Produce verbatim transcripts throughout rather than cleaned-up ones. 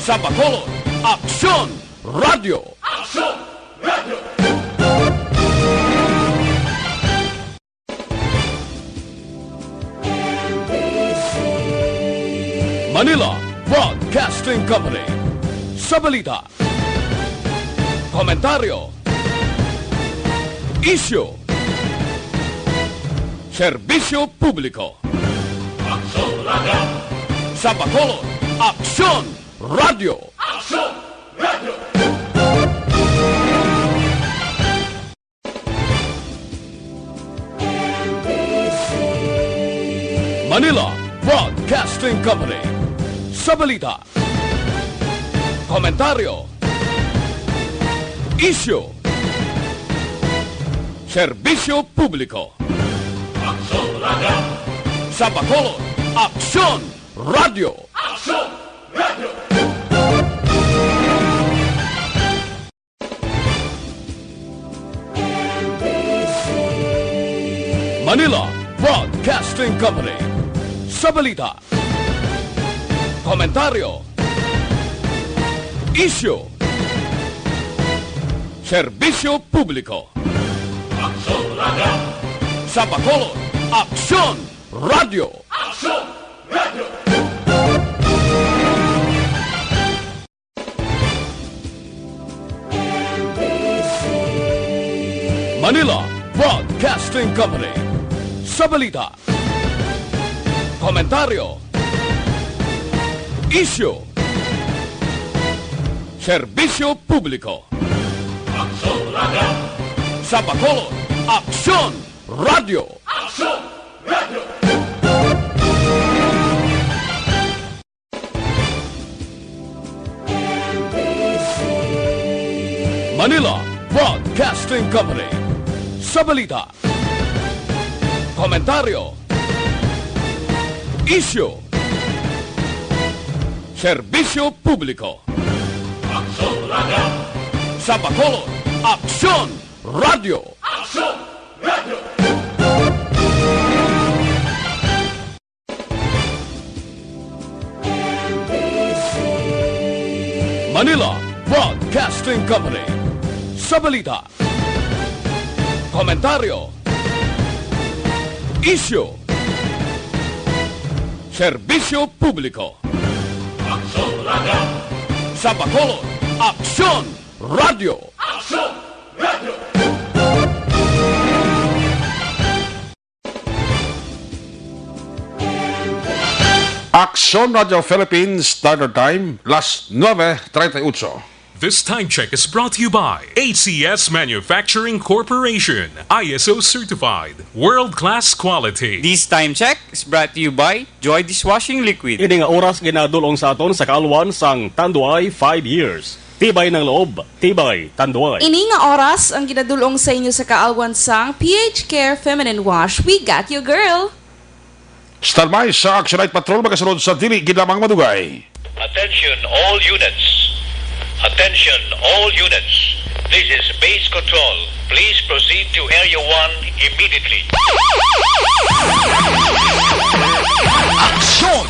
Sa Bacolod, Aksyon Radio. Aksyon Radio. Manila Broadcasting Company. Sa balita, komentaryo, isyu, serbisyo publiko. Aksyon Radio. Sa Bacolod, Aksyon Radio. Aksyon Radio. Manila Broadcasting Company. Sa balita, komentaryo, isyu, serbisyo publiko. Aksyon Radio. Sa Bacolod, Aksyon Radio. Aksyon Radio. Manila Broadcasting Company. Sa balita, komentaryo, isyu, serbisyo publiko. Aksyon Radio. Sa Bacolod, Aksyon Radio. Aksyon Radio. Manila Broadcasting Company. Sa balita, komentaryo, isyu, serbisyo publiko. Aksyon Radio. Sa Bacolod, Aksyon Radio. Aksyon Radio. Manila Broadcasting Company. Sa balita, komentaryo, isyu, serbisyo publiko. Aksyon Radio. Sa Bacolod, Aksyon Radio. Aksyon Radio. Manila Broadcasting Company. Sa balita, komentaryo, isyu, serbisyo publiko. Aksyon Radio. Sa Bacolod, Aksyon Radio. Aksyon Radio. Aksyon Radio Philippines Standard Time, las nueve treinta y ocho. This time check is brought to you by A C S Manufacturing Corporation, I S O certified, world-class quality. This time check is brought to you by Joy Dishwashing Liquid. Ini nga oras ginadul-ong sa aton sa kaalwan sang Tanduay five years. Tibay ng loob, tibay Tanduay. Ini nga oras ang ginadul-ong sa inyo sa kaalwan sang P H Care Feminine Wash. We got you, girl! Standby sa Action Night Patrol, magasunod sa dili gid lamang madugay. Attention all units. Attention all units. This is Base Control. Please proceed to Area one immediately. Aksyon!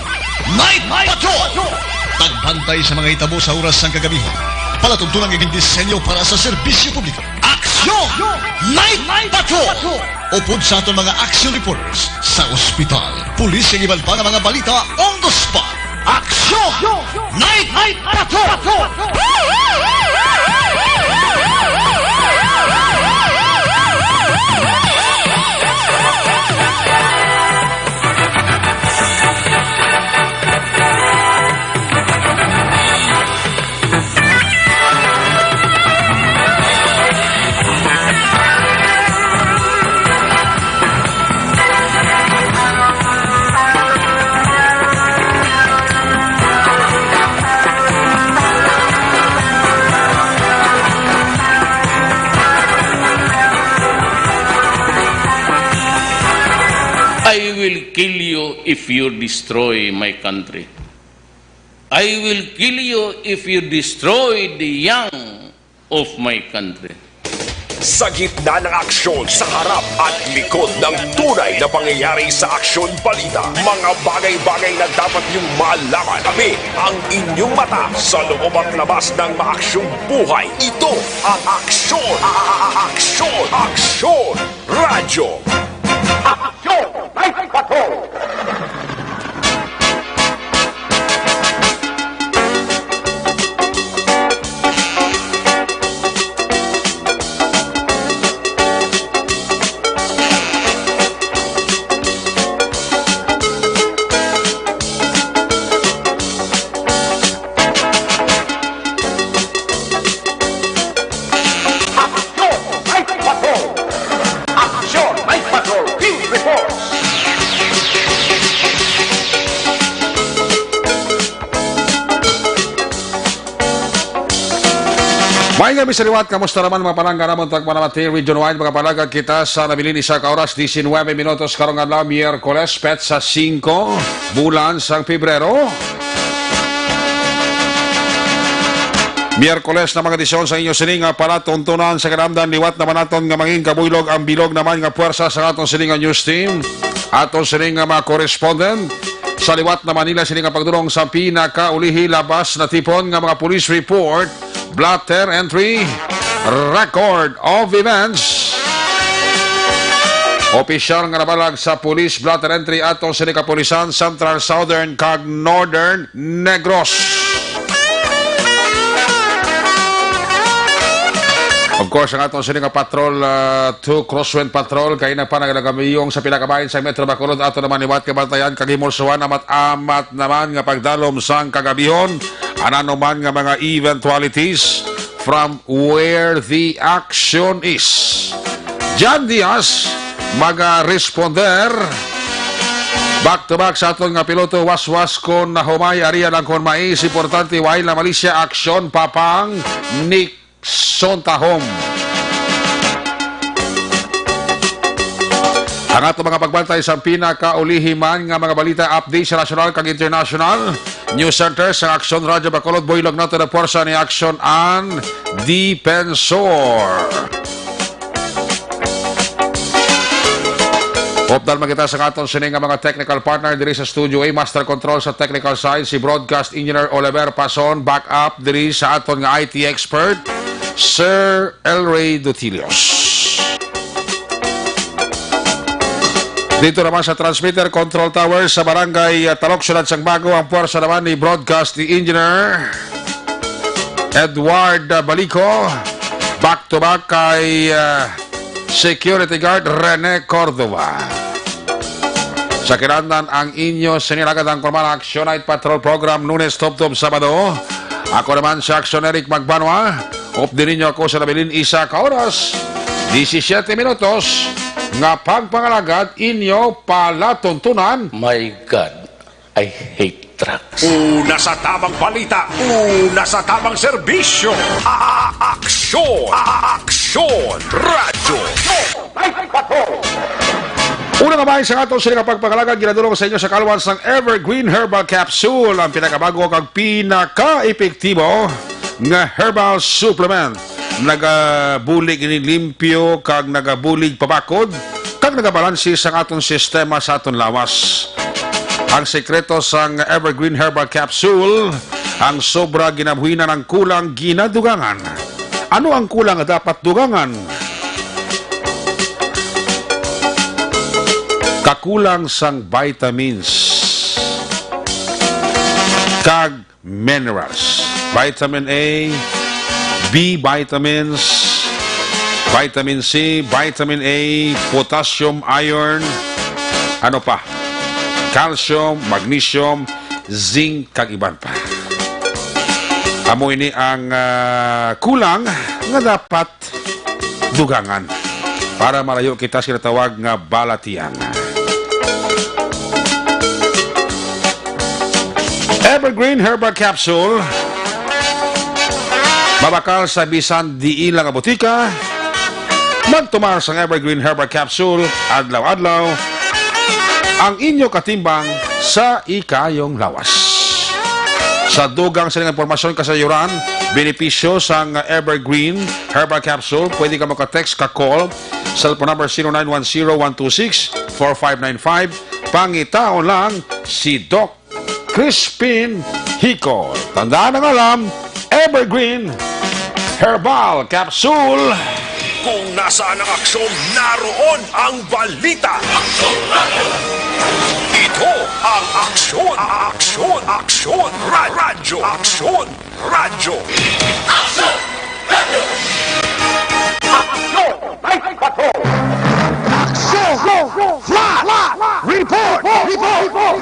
Night Patrol! Pagbantay sa mga hitabo sa oras sang kagabihan. Palatuntunan nga gindisenyo para sa serbisyo publiko. Aksyon! Night Patrol! Upod sa aton mga action reporters sa ospital, pulis, kag iban pa nga mga balita on the spot. Aksyon! Night Patrol! I will kill you if you destroy my country. I will kill you if you destroy the young of my country. Sa gitna ng aksyon, sa harap at likod ng tunay na pangyayari sa Aksyon Balita, mga bagay-bagay na dapat niyong malaman. Kami ang inyong mata sa loob at labas ng maaksyong buhay. Ito ang Aksyon, a- a- a- Aksyon, Aksyon Radyo. Aksyon Night Patrol! Aksyon Night Patrol! Aksyon Night Patrol! Field Reports! Maayong gabi sa liwat. Kamusta naman, mga palangga namon, tagpanamati, region wide, mga palangga, kita sa nabilin isa ka oras, diecinuebe minutos karong adlaw, Miyerkules, petsa singko, bulan sang Pebrero. Miyerkules na, mga edisyon sa inyo sini nga palatuntunan sa kinahanglan. Liwat naman naton nga mangin kabuylog ang bilog naman nga puwersa sa aton sini nga news team. Aton sini nga mga correspondent sa liwat na Manila sini nga pagdulong sa pinakaulihi labas na tipon nga mga police report, blotter entry, record of events. Opisyal nga nabalag sa police blotter entry aton sini kapulisan, Central, Southern, kag Northern Negros. Of course, ang aton sini nga patrol, ah, two Crosswind Patrol, kay na pa nagalagamiyong sa pila ka bahin sa Metro Bacolod. Ato naman liwat nga bantayan kag himulsuhan, amat-amat naman nga pagdalom sang kagabihon. Ano man nga mga eventualities from where the action is. John Diaz, maga-responder. Back to back sa aton nga piloto, waswas kon nahumay, ari lang kon mais, importante, way na malisya, aksyon, papang, Nixon Tahom. Ang ato mga pagbantay sa pinakaulihi man nga mga balita, update sa nasyonal kag international news center sa Aksyon Radyo Bacolod, buylog nato na puwersa ni Aksyon An Defensor. Updan man kita sa aton sini nga mga technical partner diri sa Studio A, Master Control sa technical side, si Broadcast Engineer Oliver Pason, backup diri sa aton nga I T expert, Sir Elray Dutilios. Dito naman sa transmitter control tower sa Barangay, uh, Talok, Siyudad sang Bago, ang puwersa naman ni Broadcast Engineer Edward, uh, Balico. Back to back kay, uh, Security Guard Rene Cordova. Sa kinahanglan ang inyo sini nga ginatagbayan, Action Night Patrol Program, Lunes tubtob Sabado. Ako naman si Action Eric Magbanwa. Updi ninyo ako sa nabilin isa ka oras, disisiete minutos, nga pagpangalagad inyo palatuntunan. My God, I hate trucks. Una sa tamang balita, una sa tamang serbisyo. A-, a-, aksyon, a-, a-, aksyon, radyo. Una nga bahin sa aton sini nga pagpangalagad, ginadulong sa inyo sa kaluan sang Evergreen Herbal Capsule, ang pinakabago kag pinakaepektibo nga herbal supplement. Nagabulig ini limpyo kag nagabulig pabakod kag nagabalanse sang aton sistema sa aton lawas. Ang sekreto sang Evergreen Herbal Capsule, ang sobra ginabuhinan, ang kulang ginadugangan. Ano ang kulang nga dapat dugangan? Kakulang sang vitamins kag minerals. Vitamin A, B vitamins, vitamin C, vitamin A, potassium, iron, ano pa? Calcium, magnesium, zinc, kag iban pa. Amo ini ang, ah, kulang nga dapat dugangan para malayo kita sa ginatawag nga balatian. Evergreen Herbal Capsule, mabakal sa bisan diin lang nga butika. Magtumar sang Evergreen Herbal Capsule adlaw-adlaw, ang inyo katimbang sa ikayong lawas. Sa dugang sa ilang impormasyon, kasayuran, benepisyo sang Evergreen Herbal Capsule, pwede ka maka-text, ka-call. Cellphone number zero nine one zero one two six four five nine five. Pangitaon lang si Doc Crispin Hicol. Tandaan ang alam, Evergreen Herbal Capsule. Kung nasaan ang aksyon, naroon ang balita. Ito ang Aksyon, Aksyon, Aksyon Radyo, Aksyon Radyo. Aksyon! Night Patrol! Aksyon! Flash! Report! Report!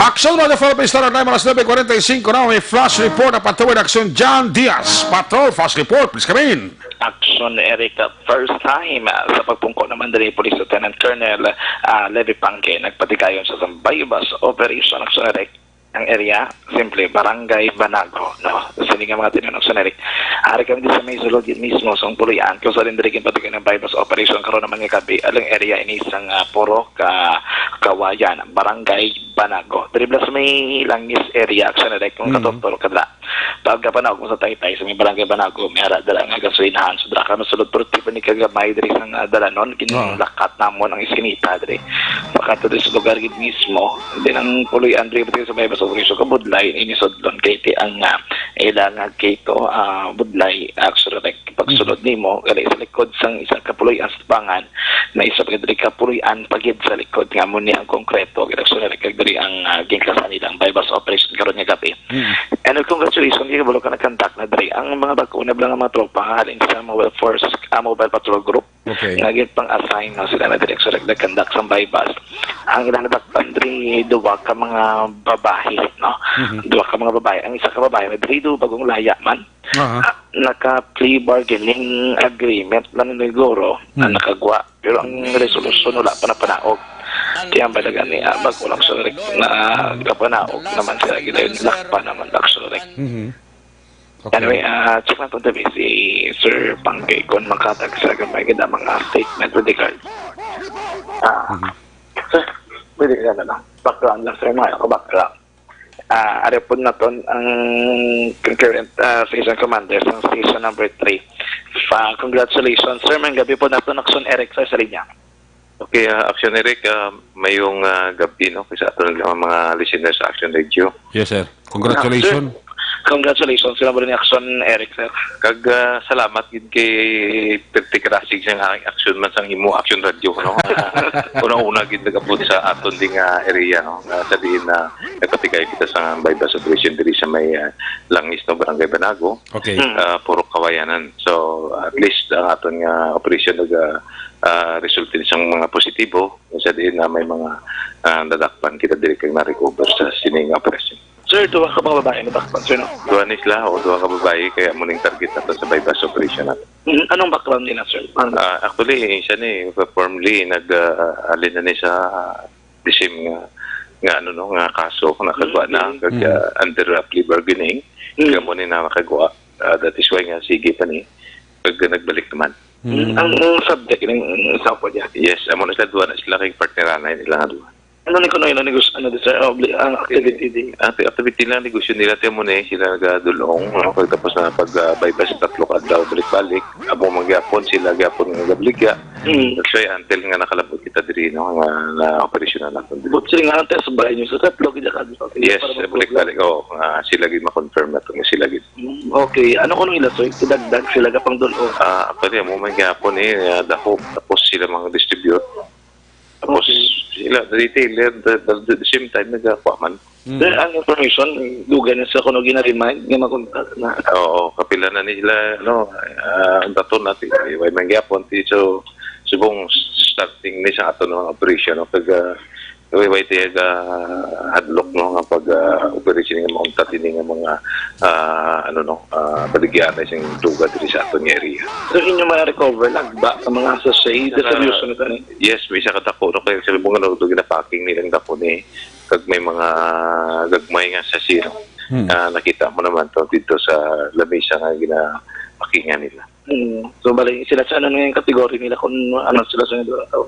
Aksyon, Radyo Philippine Standard Time, alas nuebe kwarenta y cinco na, may flash report ang Patrol Aksyon, John Diaz. Patrol, flash report, please come in. Aksyon, Eric, first time, ah, sa pagpungko naman diri, Police Lieutenant Colonel, ah, Levy Pangke, nagpatigayon sa Zambaybas Operation. Aksyon, Eric, ang area, simple, Barangay Banago, no? Sini nga mga tinunog, Aksyon, Eric. Ari kami di sa may sulod gid mismo sang puloy-an, kung sa diri ginpatigayon ang buy-bust operation karon naman nga gabi. Ang area ini sang, ah, Purok, ah, Kawayan, Barangay Banago. Diri bala sa may Langis area, Aksyon, Eric, kung Mm. katortor ka dira. Pagkapanaog mo sa Taytay, sa may Barangay Banago, may ara dira nga gasolinahan. So, dira ka masulod, pero tiba ni kagamay diri sang, ah, dalanon, Oo. ginlakat namon ang iskinita diri. Pagkadto diri sa lugar gid mismo, then ang puloy-an diri sa may Basog Rizzo ka Budlay, ini sudlon kay ti ang, ah, ila nga gate, oh, ah, Budlay, actually, like, pagsulod Mhm. nimo, gali sa likod sang isa ka puloy-an sa tubangan, na isa pa gid diri ka puloy-an pa gid sa likod, nga amo ni ang konkreto, gid, actually, like, diri ang, ah, ginkasan nilang buy-bust operation karon nga gabi. Mm. And congratulations, kay kabalo ka nag-conduct na diri. Ang mga bag-o na bala nga mga tropa nga halin sa Mobile Force, ah, Mobile Patrol Group, Okay. nga ginpang-assign, no, sila na diri sa nag-conduct sa buy-bust. Ang ilang nadakpan diri, duwa ka mga babae, no? Mhm. Duwa ka mga babae. Ang isa ka babae, na diri do, bagong laya man. Aha. Ah, naka-plea bargaining agreement lang siguro na Mm. nakagwa. Pero ang resolusyon wala pa napanaog. Kaya ang balagan ni Abag, walang surik na kapanaog naman sila. Gila yung lakpa naman, Dax, surik. Mhm. Okay. Anyway, ah, check lang kung tabi si Sir Pangke kung makatag sa gamay kita mga statement with regard. Ah, Mhm. sir, pwede ka na lang. Background lang, sir, mga ako background. Ah, ari po naton ang current, ah, station commander sa station number three. Pa, congratulations, sir. May gabi po naton, Aksyon Eric, sir, sa linya. Okay, ah, Aksyon Eric, ah, mayong, ah, gabi, no, kay sa aton nga mga listeners sa Aksyon Radio. Yes, sir. Congratulations. Ah, sir, congratulations. Sila mo rin ni Aksyon Eric, sir. Kag, ah, salamat gid kay Perti Karasig sang aksyon man sang imo Aksyon Radio, no? Una-una gid nag-abot sa aton ding, ah, area, no? Nga sa diin na nagpatigay kita sa buy-bust operation diri sa may, ah, Langis, no, Barangay Banago, Okay. Mm. ah, Purok Kawayanan. So, at least ang aton nga operation nag, ah, ah, resulta sa mga positibo, sa diin na may mga, ah, nadakpan kita diri kag na-recover sa sining operation. Sir, duha ka mga babae nadakpan, sir, no? Duha ni sila, o duha ka babae, kaya mo ning target nato sa buy-bust operation nato. Mm, anong background nila, sir? Ano? Ah, actually, isa ni, formerly, nag, ah, alin na ni sa the same nga, nga, ano, no, nga kaso, nakagwa na, Mm, mm. kag, Mm. ah, under, ah, plea bargaining, Mm. kaya mo ni na makagwa. Ah, that is why nga, sige pa ni, kag nagbalik naman. Mm, Mm. ang, ang subject, yung, yung sample niya. Yes, amo na sila, duha na sila, kay partneran na nila nga duha. Ano ni kuno yun, ang negosyo, ano, sir, ang obli-, ang activity di? Ang acti-, activity lang, negosyo nila, tiyan mo na eh, sila nagadulong, no? Pagtapos na pag, ah, buy-bust sa tatlo ka adlaw, balik-balik, amo man gyapon, sila gyapon nga nagabaligya. Mm. That's why, until nga nakalabot kita diri, no, nga na-operasyonan nato diri. But sila nga, ang test ba inyo sa tatlo, gid ka, Yes, para mag-, balik-balik, oo, nga sila gid ma-confirm nato nga sila gid. Mm, okay. Ano kuno ila, sir? Idagdag sila ka pang dulong? Ah, actually, amo man gyapon eh, ah, dahop. Tapos sila mga distribute. Tapos Okay. sila, retailer, the, the, the same time, nagakuha man. Mm. Sir, ang information, dugay na sila kuno gina-remind nga makontak na. Oo, kapila na nila, ano, ah, ang dato natin, way man gyapon, ti, so, subong starting ni sa ato ng operation, no, pag, ah, way, way, ti, ah, hadlok, no, nga pag, ah, operation nga mauntat ini nga mga, ah, ano, no, ah, baligya na sing duga diri sa aton nga area. So, inyo ma-recover lang ba ang mga sachet, Sa distribution nito, ano? Yes, may isa ka dako, no, kaya sa mga, no, ginapaking nilang dako ni, kag may mga gagmay nga sachet, no? Hmm. Ah, nakita mo naman to dito sa lamesa nga ginapakingan nila. Hmm. So, bali, sila sa ano nga yung category nila kung ano sila sa mga tao?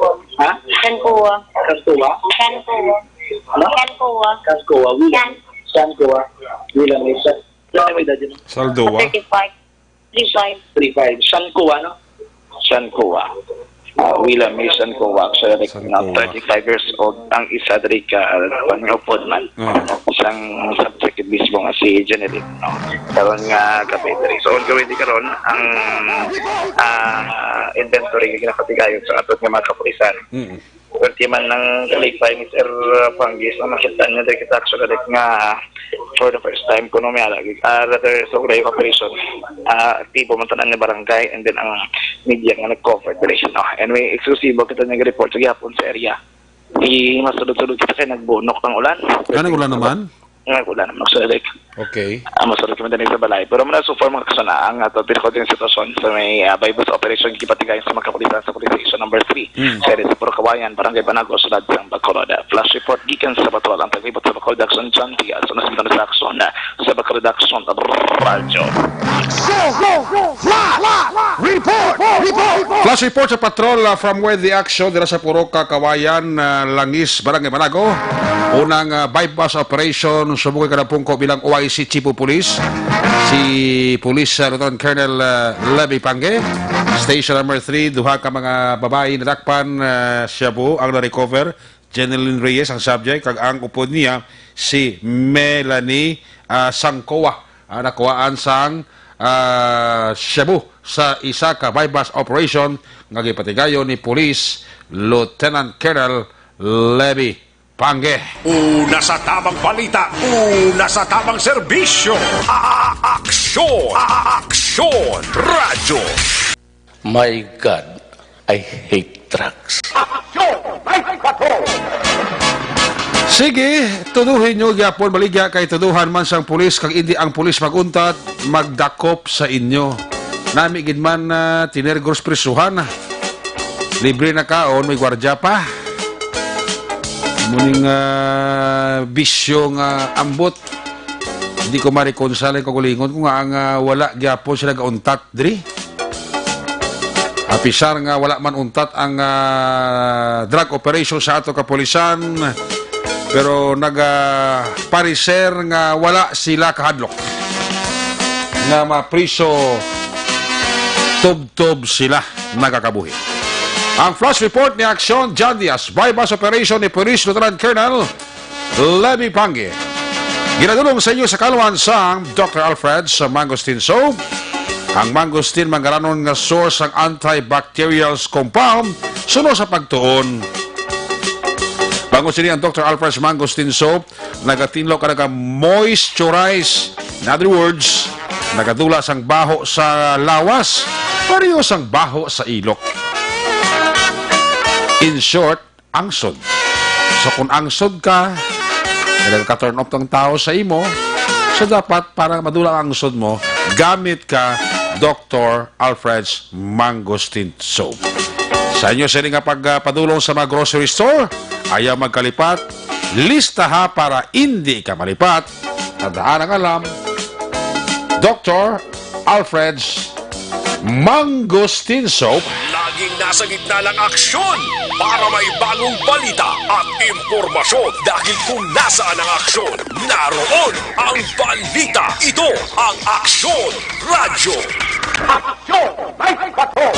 Ha? Sancoa. Sancoa? Sancoa. Ano? Sancoa. Sancoa. Wala. San- Sancoa. Wala, may sa-, wala, may daddy. Saldoa. Thirty-five. Three five. Three five. Sancoa, no? Sancoa. uh, Willa May Sancoa, actually, like, Sancoa. Thirty-five years old ang isa diri ka, uh, foreman. Ah. Isang subject mismo nga si Jeneline, no? Karon nga gabi diri. So, ongoing di karon ang, ah, inventory nga ginapatigayon sa aton nga mga kapulisan. Mm. Perti man ang kalipay, Mister Panggis, na makita niya diri kita actually, like, nga for the first time kuno may ala, ah, rather, sa Ulayo Operation, ah, aktibo man tanan nga barangay, and then ang media nga nag-cover diri, no? And may eksklusibo kita nga report sa gihapon sa area. Di masulod-sulod kita kay nagbunok ang ulan. Ah, nag-ulan naman? Nag-ulan naman, actually, like, Okay. ah, masulod kami din sa balay. Pero muna, so far, mga kasana, ang ato pinakauting sitwasyon sa may, ah, buy-bust operation gipatigayon sa mga kapulisan sa Police Station number three. Mm. Sa area sa Purok Kawayan, Barangay Banago, Siyudad sang Bacolod. Flash report gikan sa patrol, ang taglibot sa Bacolod Action, John Diaz. Una sa mga sa aksyon, ah, sa Bacolod Action Radyo. Go, go, go, flash, flash, report, report, report. Flash report sa patrol, ah, from where the action dira sa Purok Kawayan, ah, Langis, Barangay Banago. Unang, ah, buy-bust operation, subong kay kadapungko bilang O I C Chief of Police, si Police, ah, Lieutenant Colonel, ah, Levy Pange. Station number three, duha ka mga babayi nadakpan, ah, shabu ang na-recover. Jeneline Reyes ang subject, kag ang upod niya si Melanie, ah, Sangkoa, ah, nakuhaan sang, ah, shabu sa isa ka buy-bust operation nga gipatigayon ni Police Lieutenant Colonel Levy Pange. Una sa tamang balita, una sa tamang serbisyo. A- Aksyon, A- Aksyon, Radyo. My God, I hate drugs. Sige, tuduhin nyo gyapon, baligya kay tuduhan man sang pulis, kag indi ang pulis mag-untat, magdakop sa inyo. Nami gid man, ah, tiner gros prisuhan. Libre na kaon, may gwardya pa. Muning, ah, bisyo nga ambot. Hindi ko ma-reconcile ang kagulingon ko nga ang, ah, wala gyapon sila gauntat diri. Apisar nga wala man untat ang, ah, drug operation sa ato kapulisan, pero nagapareser nga wala sila kahadlok nga mapriso, tubtob sila nagakabuhi. Ang flash report ni Aksyon John Diaz, buy-bust operation ni Police Lieutenant Colonel Levy Pange. Ginadulong sa inyo sa kaluan sang Doctor Alfred sa Mangosteen Soap. Ang mangosteen mangaranon nga source sang antibacterial compound suno sa pagtuon. Bangod sini ang Doctor Alfred's Mangosteen Soap, nagatinlo ka naga-moisturize. In other words, nagadula sang baho sa lawas, pareho sang baho sa ilok. In short, angsod. So kung angsod ka, nagka-turn off ang tao sa imo, so dapat para madula ang angsod mo, gamit ka Doctor Alfred's Mangosteen Soap. Sa inyo sini nga pagpadulong sa mga grocery store, ayaw magkalipat, listaha para indi ka malipat. Tandaan ang alam, Doctor Alfred's Mangosteen Soap. Laging nasa gitna ng aksyon para may bagong balita at impormasyon. Dahil kung nasaan ang aksyon, naroon ang balita. Ito ang Aksyon Radyo. Aksyon, may patrol.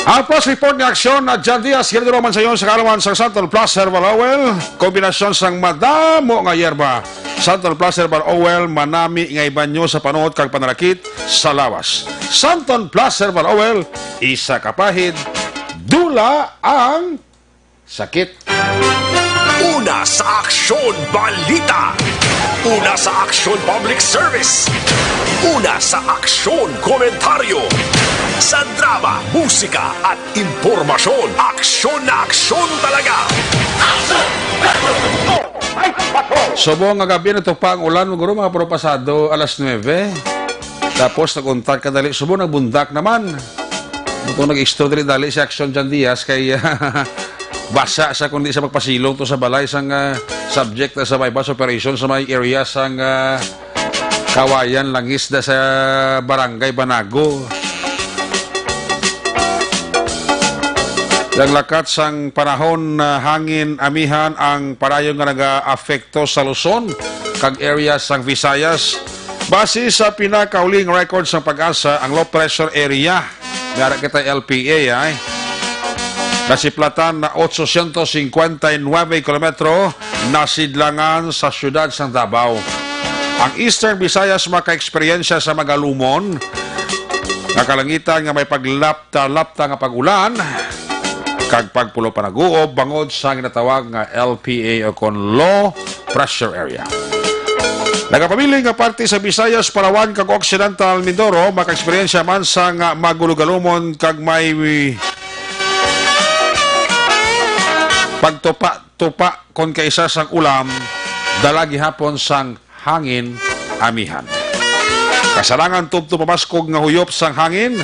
Ang press report ni Aksyon na John Diaz, ginadulong man sa inyo sa kaalaman sa Santon Plus Herbal Oil, kombinasyon sang madamo nga yerba. Santon Plus Herbal Oil, manami nga ibanyo sa panot kag panalakit sa lawas. Santon Plus Herbal Oil, isa ka pahid, dula ang sakit. Una sa Aksyon Balita. Una sa Aksyon Public Service. Una sa Aksyon Komentaryo. Sa drama, musika at impormasyon, aksyon na aksyon talaga. Subong nga gabi, natupa ang ulan, guro, mga puro pasado alas nuebe. Tapos nag-untat ka dali, subong nagbundak naman. Ito nag-extra dali-dali si Aksyon John Diaz kay basa sa kundi sa magpasilong to sa balay sang, ah, subject na sa buy-bust operation sa may area sang, ah, Kawayan, Langis da sa Barangay Banago. Ang lakat sang panahon, ah, hangin, amihan ang padayon nga nagaapekto sa Luzon kag area sang Visayas. Base sa pinakauling record sang PAGASA, ang low pressure area May ara kita L P A, ay. Nasiplatan na otsosyentos singkwenta y nuwebe kilometro, nasidlangan sa siyudad sang Davao. Ang Eastern Visayas makaeksperyensya sa magalumon nga kalangitan nga may paglapta-lapta nga pag-ulan kag pagpulo panaguob bangod sa ginatawag nga L P A o kon low pressure area. Nagapabilin nga parte sa Visayas, Palawan, kag Occidental Mindoro makaeksperyensya man sang magulugalumon kag may pagtupa-tupa kon kaisa sang ulam, dala gihapon sang hangin amihan. Kasarangan tubtob pamaskog nga huyop sang hangin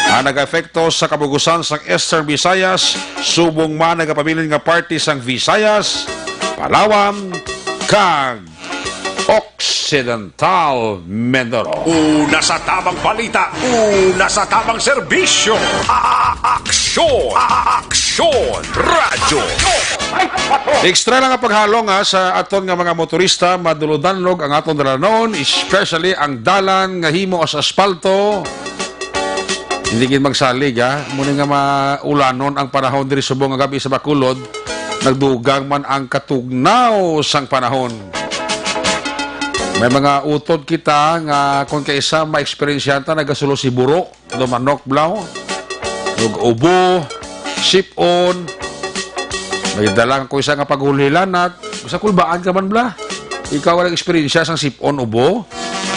ang nagaepekto sa kabugusan sang Eastern Visayas, subong man nagapabilin nga parte sang Visayas, Palawan, kag Occidental Mindoro. Una sa tabang balita, una sa tabang serbisyo, a-, a-, aksyon, a-, a-, aksyon, radyo. Extra lang ang paghalong, ha, sa aton nga mga motorista, madulog-danlog ang aton dalanon, especially ang dalan nga himo sa aspalto. Hindi gid magsalig, ha. Muna nga maulanon ang panahon diri subong nga gabi sa Bacolod, nagdugang man ang katugnaw sang panahon. May mga utod kita nga kung kaisa maeksperiensyahan ta, nagasulo si buro, do manok, blaw, ug ubo, sipon. May dalang ko isa nga paghulhilanat. Basta kulbaan ka man, bla. Ikaw ang eksperyensya sang sipon, ubo.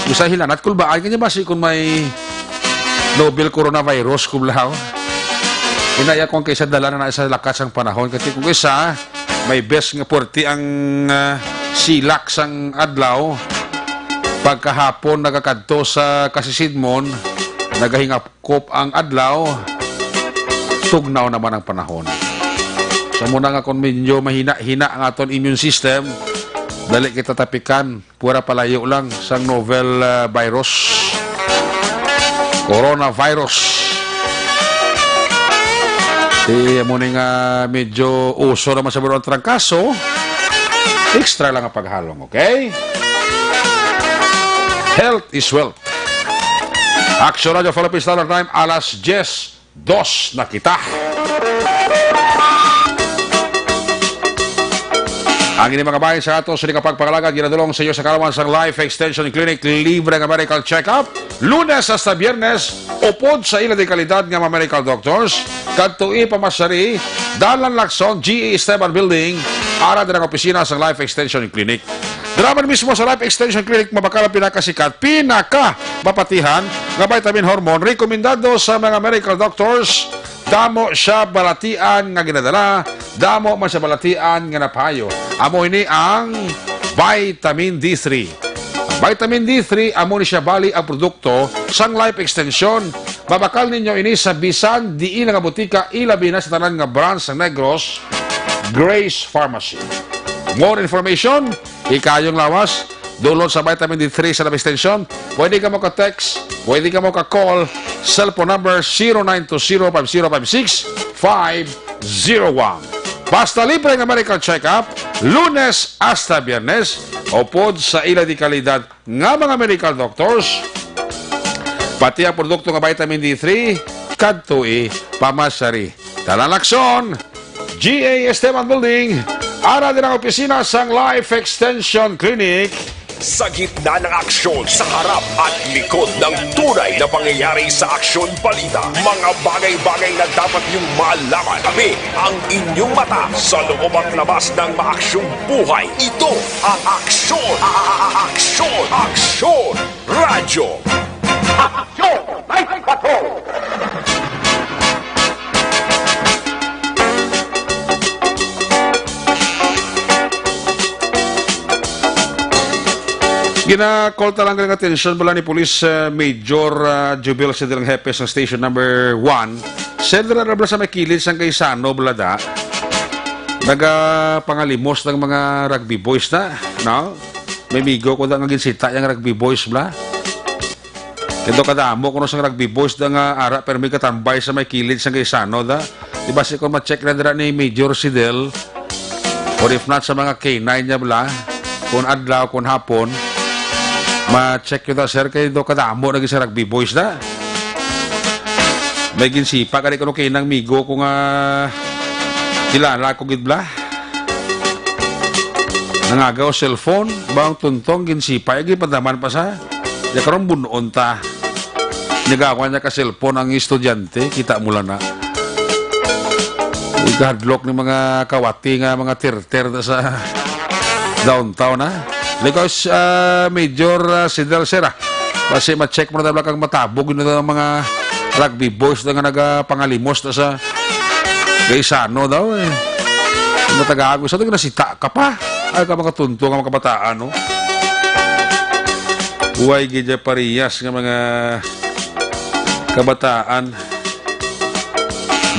Basta hilanat, kulbaan ka niya basi kung may novel coronavirus, kublaw. Inaya kung kaisa dala na sa lakat sang panahon. Kasi kung isa, may best nga puwerte ang, ah, silak sang adlaw. Pagkahapon, nagakadto sa kasisidmon, nagahingap kop ang adlaw, tugnaw naman ang panahon. Sa muna nga kung medyo mahina-hina ang aton immune system, dali kita tapikan, pura palayo lang sang novel, ah, virus, coronavirus. Di mo ni nga medyo uso naman sa mga trangkaso, extra lang ang paghalong, okay? Health is wealth. Action Radio Philippine Standard Time, alas diyes, dos na kita. Ang ini mga bahin sa ato, sini kapagpangalagad, ginadulong sa iyo sa kalaman sang Life Extension Clinic, libre nga medical check-up, Lunes hasta Biyernes, upod sa ila di kalidad nga mga medical doctors, kadto i pamasari, Dalan Lacson, G A Esteban Building, ara din ang opisina sang Life Extension Clinic. Dira man mismo sa Life Extension Clinic, mabakal ang pinakasikat, pinaka mapatihan nga vitamin hormone, rekomendado sa mga medical doctors. Damo siya balatian nga ginadala, damo man siya balatian nga napayo. Amo ini ang vitamin D three. Ang vitamin D three, amo ni siya bali ang produkto sang Life Extension. Mabakal ninyo ini sa bisan diin nga butika, ilabi na sa tanan nga branch sa Negros, Grace Pharmacy. More information, ikayong lawas, dulot sa vitamin D three sa Life Extension. Pwede ka mo ka-text, pwede ka mo ka-call, cellphone number zero nine two zero five zero five six five zero one. Basta libre nga medical check-up, Lunes hasta Biyernes, upod sa ila di kalidad nga mga medical doctors, pati ang produkto nga vitamin D three, kadto i pamasari. Dalan Lacson, G A Esteban Building, ara din ang opisina sang Life Extension Clinic. Sa gitna ng aksyon, sa harap at likod ng tunay na pangyayari sa Aksyon Balita, mga bagay-bagay na dapat niyong malaman. Kami ang inyong mata sa loob at labas ng maaksyong buhay. Ito ang Aksyon! A-, a-, a-, Aksyon! Aksyon! Radyo! Aksyon! Live Patrol! Gina-call ta lang ang atensyon bala ni Police, uh, Major, uh, Jubel Sidil, ang hepe sa Station Number One. Sidil, na bala sa may kilid sang Gaisano, bala da. Nagapangalimos ng mga rugby boys na, no? May migo ko da nga ginsita yung rugby boys, bala. Kaya kadamo kuno sang rugby boys da nga ara, pero may katambay sa may kilid sang Gaisano da. Di ba si kung ma-check na dira ni Major Sidel, or if not sa mga K nine niya bala, kung adlaw, kung hapon, ma-check yun da, sir, kay do kadamo na sa rugby boys da. May ginsipa gani kuno kay nang migo ko nga kilala ko gid bala. Nangagaw cellphone, bang tuntong ginsipa, ay gipadaman pa sa. Ya karon bunon ta. Nagawan niya ka cellphone ang estudyante, kita mo lang na. Ikahadlok ni mga kawati nga mga terter na sa downtown, ha? Because, ah, Major, ah, Sidel, sir, ah, basi ma-check mo na tabla kang matabog yun ang mga rugby boys na nga nagapangalimos na sa Gaisano daw, eh. Ang matagago sa ito, nasita ka pa. Ay, ka mga tunto nga mga kabataan, no? Buhay gid ya parehas nga mga kabataan.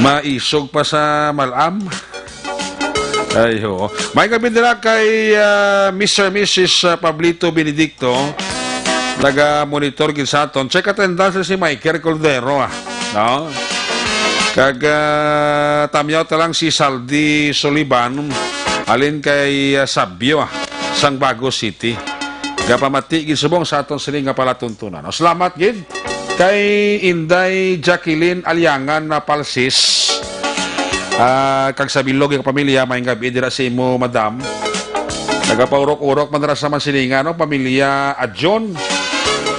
Maisog pa sa malam. Ay, oo. May gabi nila kay, ah, Mister Missus, ah, Pablito Benedicto. Naga-monitor gid sa aton. Check attendance si Michael Cordero, ah. No? Kag, ah, tamyaw ta lang si Saldi Soliban, halin kay, ah, Sabio, ah, sang Bago City. Gapamati gid subong sa aton sini nga palatuntunan. No? Salamat gid. Kay Inday Jacqueline Aliangan na Palsis, ah, kag sa bilog nga pamilya, maayong gabi dira sa imo, madam. Nagapaurok-urok man dira sa Masilingan, no? Pamilya Adjon.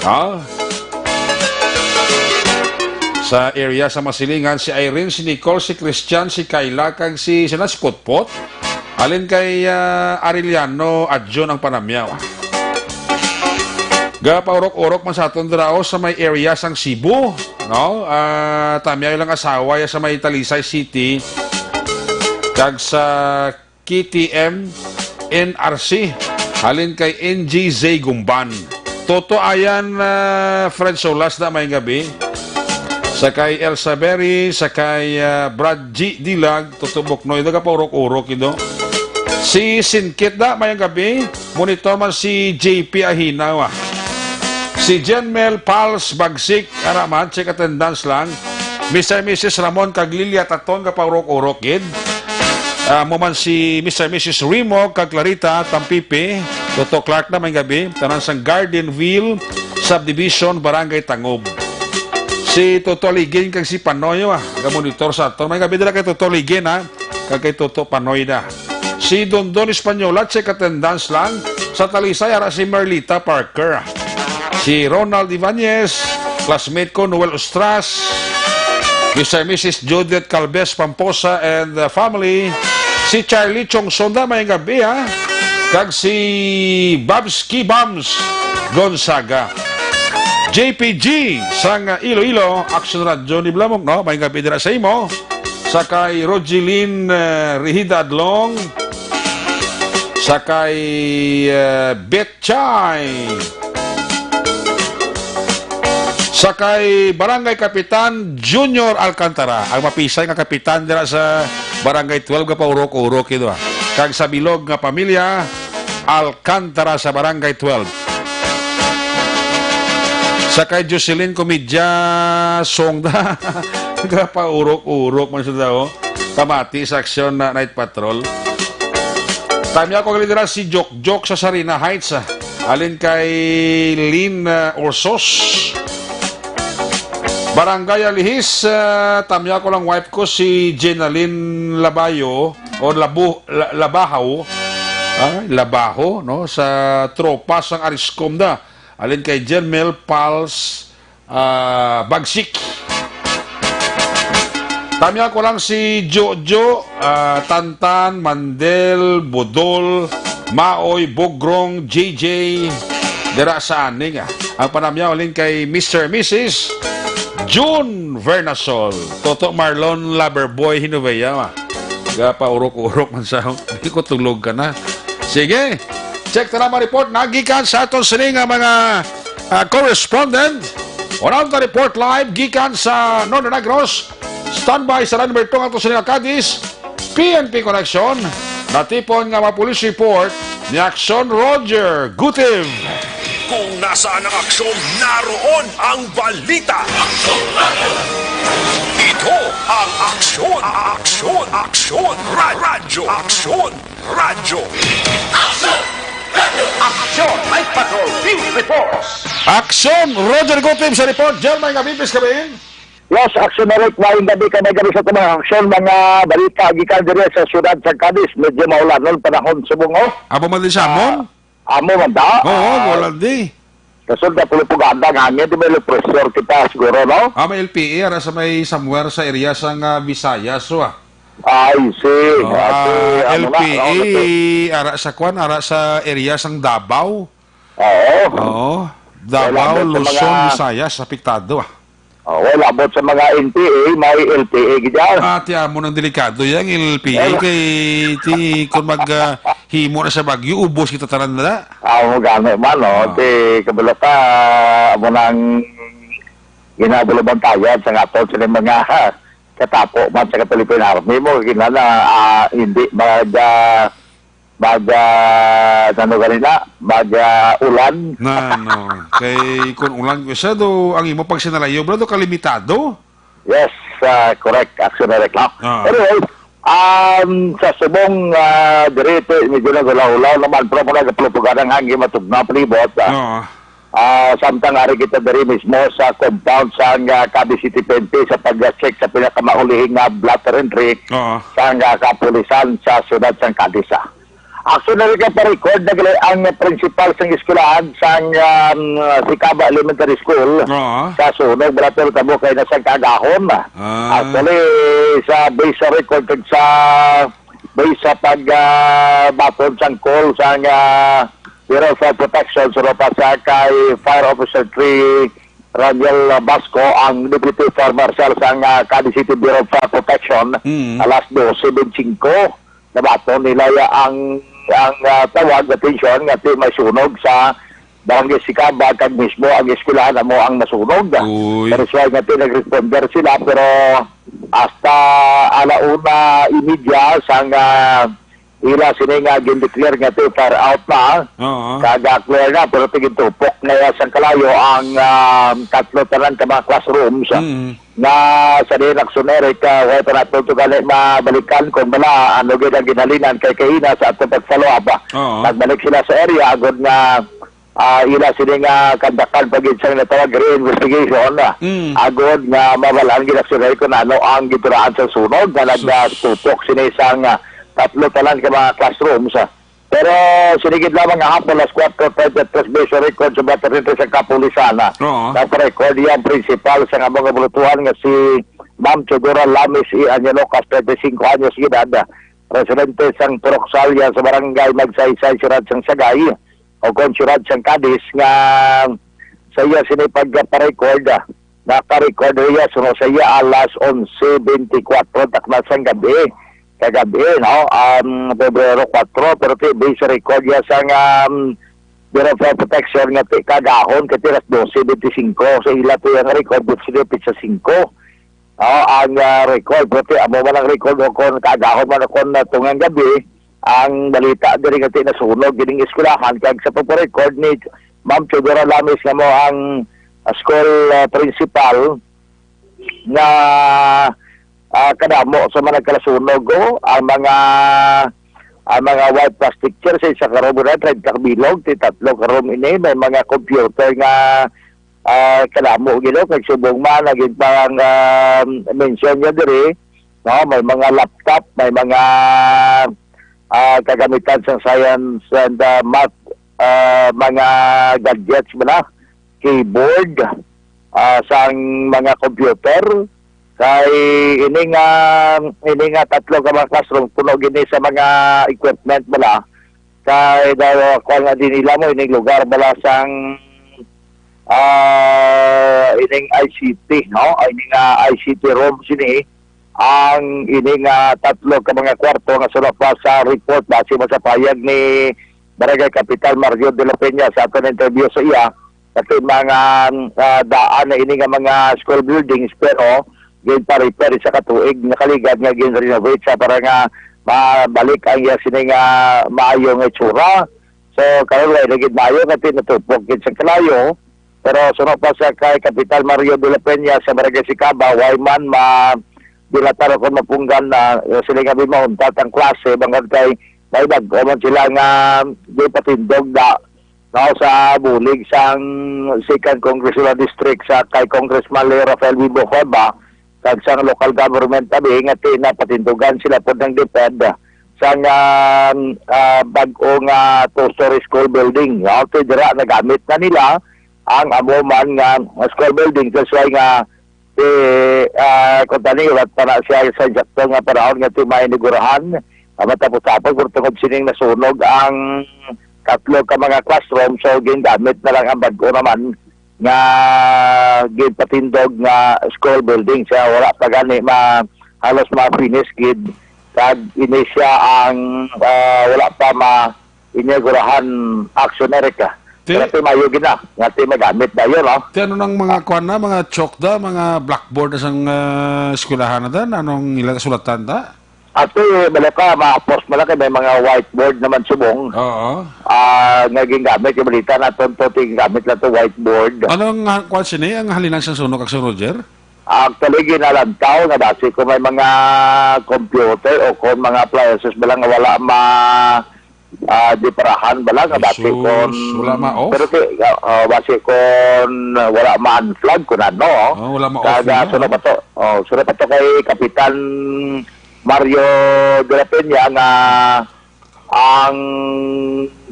Ah. Sa area sa Masilingan, si Irene, si Nicole, si Christian, si Kayla, kag si, sila, si Potpot. Halin kay, ah, Arellano Adjon ang panamyaw. Gapaurok-urok man sa aton dira, o, sa may area sang Cebu, no? Ah, tamyaw ilang asawa ya sa may Talisay City kag sa K T M N R C. Halin kay N G Z Gumban. Toto Ayan, ah, Fred Solas na, maayong gabi. Sa kay Elsa Berry, sa kay, ah, Brad G Dilag, Toto Buknoy, nagapaurok-urok, ido. Si Sinkit na, maayong gabi. Monitor man si J P Ahinaw, ah. Si Jenmel Pals Bagsik, ara man, check attendance lang. Mister Missus Ramon kag Lilia Taton, gapaurok-urok, gid. Ah, mo man si Mister Missus Rimo kag Clarita Tampipi, Toto Clark na, maayong gabi. Tanan sang Garden View Subdivision, Barangay Tangob. Si Toto Ligin kag si Panoy, ah, ga-monitor sa aton. Maayong gabi dira kay Toto Ligin, ha, kag kay Toto Panoy na. Si Dondon Española, check attendance lang. Sa Talisay, ara si Merlita Parker. Si Ronald Ibanez, classmate ko, Noel Ostras, Mister Missus Judith Calves Pamposa and the family, si Charlie Chongson na, maayong gabi, ha? Kag si Babs Kibams Gonzaga. J P G sang Iloilo, Action Radio ni Blamok, no? Maayong gabi dira sa imo. Sa kay Rogeline, eh, Rihida Adlong. Sa kay, eh, Betchay. Sa kay Barangay Kapitan Junior Alcantara, ang mapisay nga kapitan dira sa Barangay twelve, gapaurok-urok ito, ah. Kag sa bilog nga pamilya, Alcantara sa Barangay twelve. Sa kay Jocelyn Comedya Songda, gapaurok-urok man sa daw. Pamati sa aksyon na Night Patrol. Tamyaw ko gali dira si Jok Jok sa Sarina Heights, ah. Halin kay Lynn, ah, Orsos. Barangay Alihis, ah, tamyaw ko lang wife ko si Jenalyn Labayo o Labo-, La-, Labahaw. Ah, Labaho, no? Sa tropa sang Ariscom da. Halin kay Jenmel Pals, ah, Bagsik. Tamyaw ko lang si Jojo, ah, Tantan, Mandel, Budol, Maoy, Bogrong, J J, dira sa aning, ah. Ang panamyaw halin kay Mister Missus June Vernasol, Toto Marlon Loverboy Hinovea, ah. Gapaurok-urok man sa, di ko tulog ka na. Sige, check ta na mga report na gikan sa aton sini nga mga, ah, correspondent. Unang report live gikan sa Northern Negros. Standby sa line number two ang aton sini nga Cadiz. P N P Connection. Natipon nga mga police report ni Action Roger Gutiv. Kung nasaan ang aksyon, naroon ang balita. Ito ang Aksyon, Aksyon, Aksyon, Ra-, Radyo, Aksyon, Radyo. Aksyon! Night Patrol Field Reports! Aksyon! Roger Gutim sa report. Jermay nga bibis kami. Yes, Action Eric, maayong gabi, kay may gabi sa mga aksyon, mga balita gikan diri sa siyudad sa Cadiz. Medyo maulanon panahon subong, oh. Amo man din sa amon? Ah, amo man da. Oo, ah, wala di. Kasulod na pulupugada nga hangin, di may low pressure kita siguro, no? Ah, may L P A ara sa may somewhere sa area sang, ah, Visayas, so, ah. I see. Oo, ah, Ate, ano na, L P A, ano na to? Ara sa kwan, ara sa area sang Davao. Oo. Oo. Wala Davao, ba sa Luzon, mga Visayas, apektado, ah. Oh, wala, abot sa mga N P A, may L P A gid yan. Ah, ti amo nang delikado yang L P A. Wala. Kay ti, kung mag, ah, himo na sa bagyo, ubos kita tanan na. Ah, mo gani man, no? Ah. Ti, kabalo ka, amo nang ginabulabantayan sa aton sa mga katapo man sa Philippine Army mo, kinala, ah, hindi mag, ah, mag, ah, ano ganina, mag, ah, ulan. Na, no. Kay kung ulan ko siya, do, ang imo pagsinalayo, bro, do, kalimitado. Yes, ah, correct. Action direct, no? Ah. Anyway, um, sa subong, ah, diri, ito, medyo nagulaw-ulaw naman, pero muna kapulupugan ang hangin, matugnaw, palibot, ah. Oo. Ah, samtang ari kita diri mismo sa compound sang, ah, Cadiz City P N P sa pag-check sa pinakamaulihing nga blotter entry Oo. sang, ah, kapulisan sa siyudad sang Cadiz, ah. Actually, nagpa-record na gali ang principal sang eskwelahan sang, um, Sicaba Elementary School Oo. sa sunog, bala, pero tabo kay nasa kagahon. Ah. Actually, sa base sa record kag sa base sa pag, ah, baton sang call sang, ah, Bureau of Fire Protection, sa pa sa kay Fire Officer three, Raniel Basco, ang Deputy Fire Marshal sang, ah, Cadiz City Bureau of Fire Protection, Mm. alas dose bente singko. Nabaton nila ya ang, ang, ah, tawag, atensyon nga ti may sunog sa Barangay Sicaba, kag mismo ang eskwelahan amo ang nasunog. Uy. Pero siya nga ti nag-responder sila, pero hasta ala una y media sang, ah, ila sini nga gin-declare nga ti fire out na, Oo. kag, ah, clear na, pero tigintupok na ya sang kalayo ang, ah, tatlo tanan ka mga classrooms. Mm. Nga sa diin, Action Eric, ah, way pa nato to gani mabalikan kung bala ano gid ang ginhalinan kay kaina sa ato pag-follow up, ah. Oo. Nagbalik sila sa area agod nga, ah, ila sini nga kandakan pa gid sang natawag reinvestigation, ah. Mm. Agod nga mabal-an gid, Action Eric, kung ano ang giturahan sa sunog nga Sus. nagtupok sini sang, ah, tatlo tanan ka mga classrooms, ah. Pero sinigid lamang nga hapon, alas kuwatro treinta, tres base record sa Battery sa kapulisan, ah. Oo. Nagpa-record iya ang principal sa nga mga bulutuhan nga si Ma'am Teodora Lamis E. Añaloca, treinta y cinco anyos de edad, ah, residente sang Purok Salya sa barangay Magsaysay, siyudad sang Sagay, o kon siyudad sang Cadiz, nga sa iya sini pagpa-record, ah, naka-record riya suno sa iya alas onse bente kuwatro takna sang gabi, kagabi, no? Um, Pebrero kuwatro, pero ti, base sa record niya sang, um, Bureau of Fire Protection nga ti, kagahon, kay ti alas dose bente singko. Sa ila ti ang record, dito sila pitsa singko. No? Ang, ah, record, pero ti, amo man ang record o kon kagahon man o kon, ah, tungang gabi, ang balita diri nga ti nasunog ining eskwelahan, kag sa pagpa-record ni Ma'am Teodora Lamis nga mo ang, ah, school, ah, principal nga, ah, kadamo sa mga nagkalasunog, oh, ang mga, ang mga white plastic chair sa isa ka room, na treinta ka bilog, ti tatlo ka room ini, may mga computer nga, ah, kadamo gid, oh, kag subong man, naging parang, ah, mention niya diri, no, may mga laptop, may mga, ah, kagamitan sa science and, ah, math, ah, mga gadgets mo na, keyboard, ah, sang mga computer. Kay ini nga, ini nga tatlo ka mga classroom, puno gini sa mga equipment bala. Kay daw, kuwan nga din nila mo, ining lugar bala sang, ah, ining I C T, no? Ay, ini nga I C T room sini, ang ini nga tatlo ka mga kwarto nga sula pa sa report, base man sa payag ni Barangay Kapitan Mario de la Peña sa aton interview sa iya, ato mga, ah, daan na ini nga mga school buildings, pero ginpa-repair sa katuig nakaligad nga gin-renovate sa para nga mabalik ang iya sini nga maayo nga itsura. So, karon wala na gid maayo kay natupok gid sa kalayo. Pero suno pa sa kay Kapitan Mario de la Peña sa Barangay Sicaba, way man ma-, dilatan o kon mapunggan na, eh, sila nga mauntat ang klase, bangod kay may bag-o man sila nga di patindog da, no, sa bulig sang Second Congressional District sa kay Congressman Leo Rafael Bimbo Cueva, kag sang local government abi nga ti-, napatindugan sila pod ng DepEd sang, ah, ah, bag-o nga two-story school building. Ato dira nagamit na nila ang amo man nga school building. That's why nga si, ah, kung tani, wala pa na siya sa eksakto nga panahon nga ti mainigurahan. Ah, matapos-tapos, pero tungod sining nasunog ang tatlo ka mga classroom, so gingamit na lang ang bag-o naman nga ginpatindog nga school building. Siya wala pa gani ma-, halos ma-finish gid. Kag ini siya ang, ah, wala pa ma-, inigurahan action, Eric, ah. Ti- Pero ti mayo gid na, nga ti magamit na yun, no? Ti ano nang mga kwan na, mga chalk da, mga blackboard na sang, ah, eskwelahan na da? Anong ilang kasulatan da? Ato, eh, balo ka, ma-post mo lang kay may mga whiteboard naman subong. Oo. Ah, nga gingamit, yung balita naton to, ti gingamit lang to whiteboard. Ano ang, ah, kwan sini, ang halinan sang sunog, Action Roger? Actually, ginalantaw nga basi kung may mga computer o kung mga appliances ba lang nga wala ma-, ah, di parahan ba lang nga basi Jesus, kon wala ma-off? Pero ti, ah, ah, basi kon wala ma-unplug kun ano. Ah, wala ma-off Kag, ah, niya, sura ah. pa to. Oh, sura pa to kay Kapitan Mario de la Peña nga ang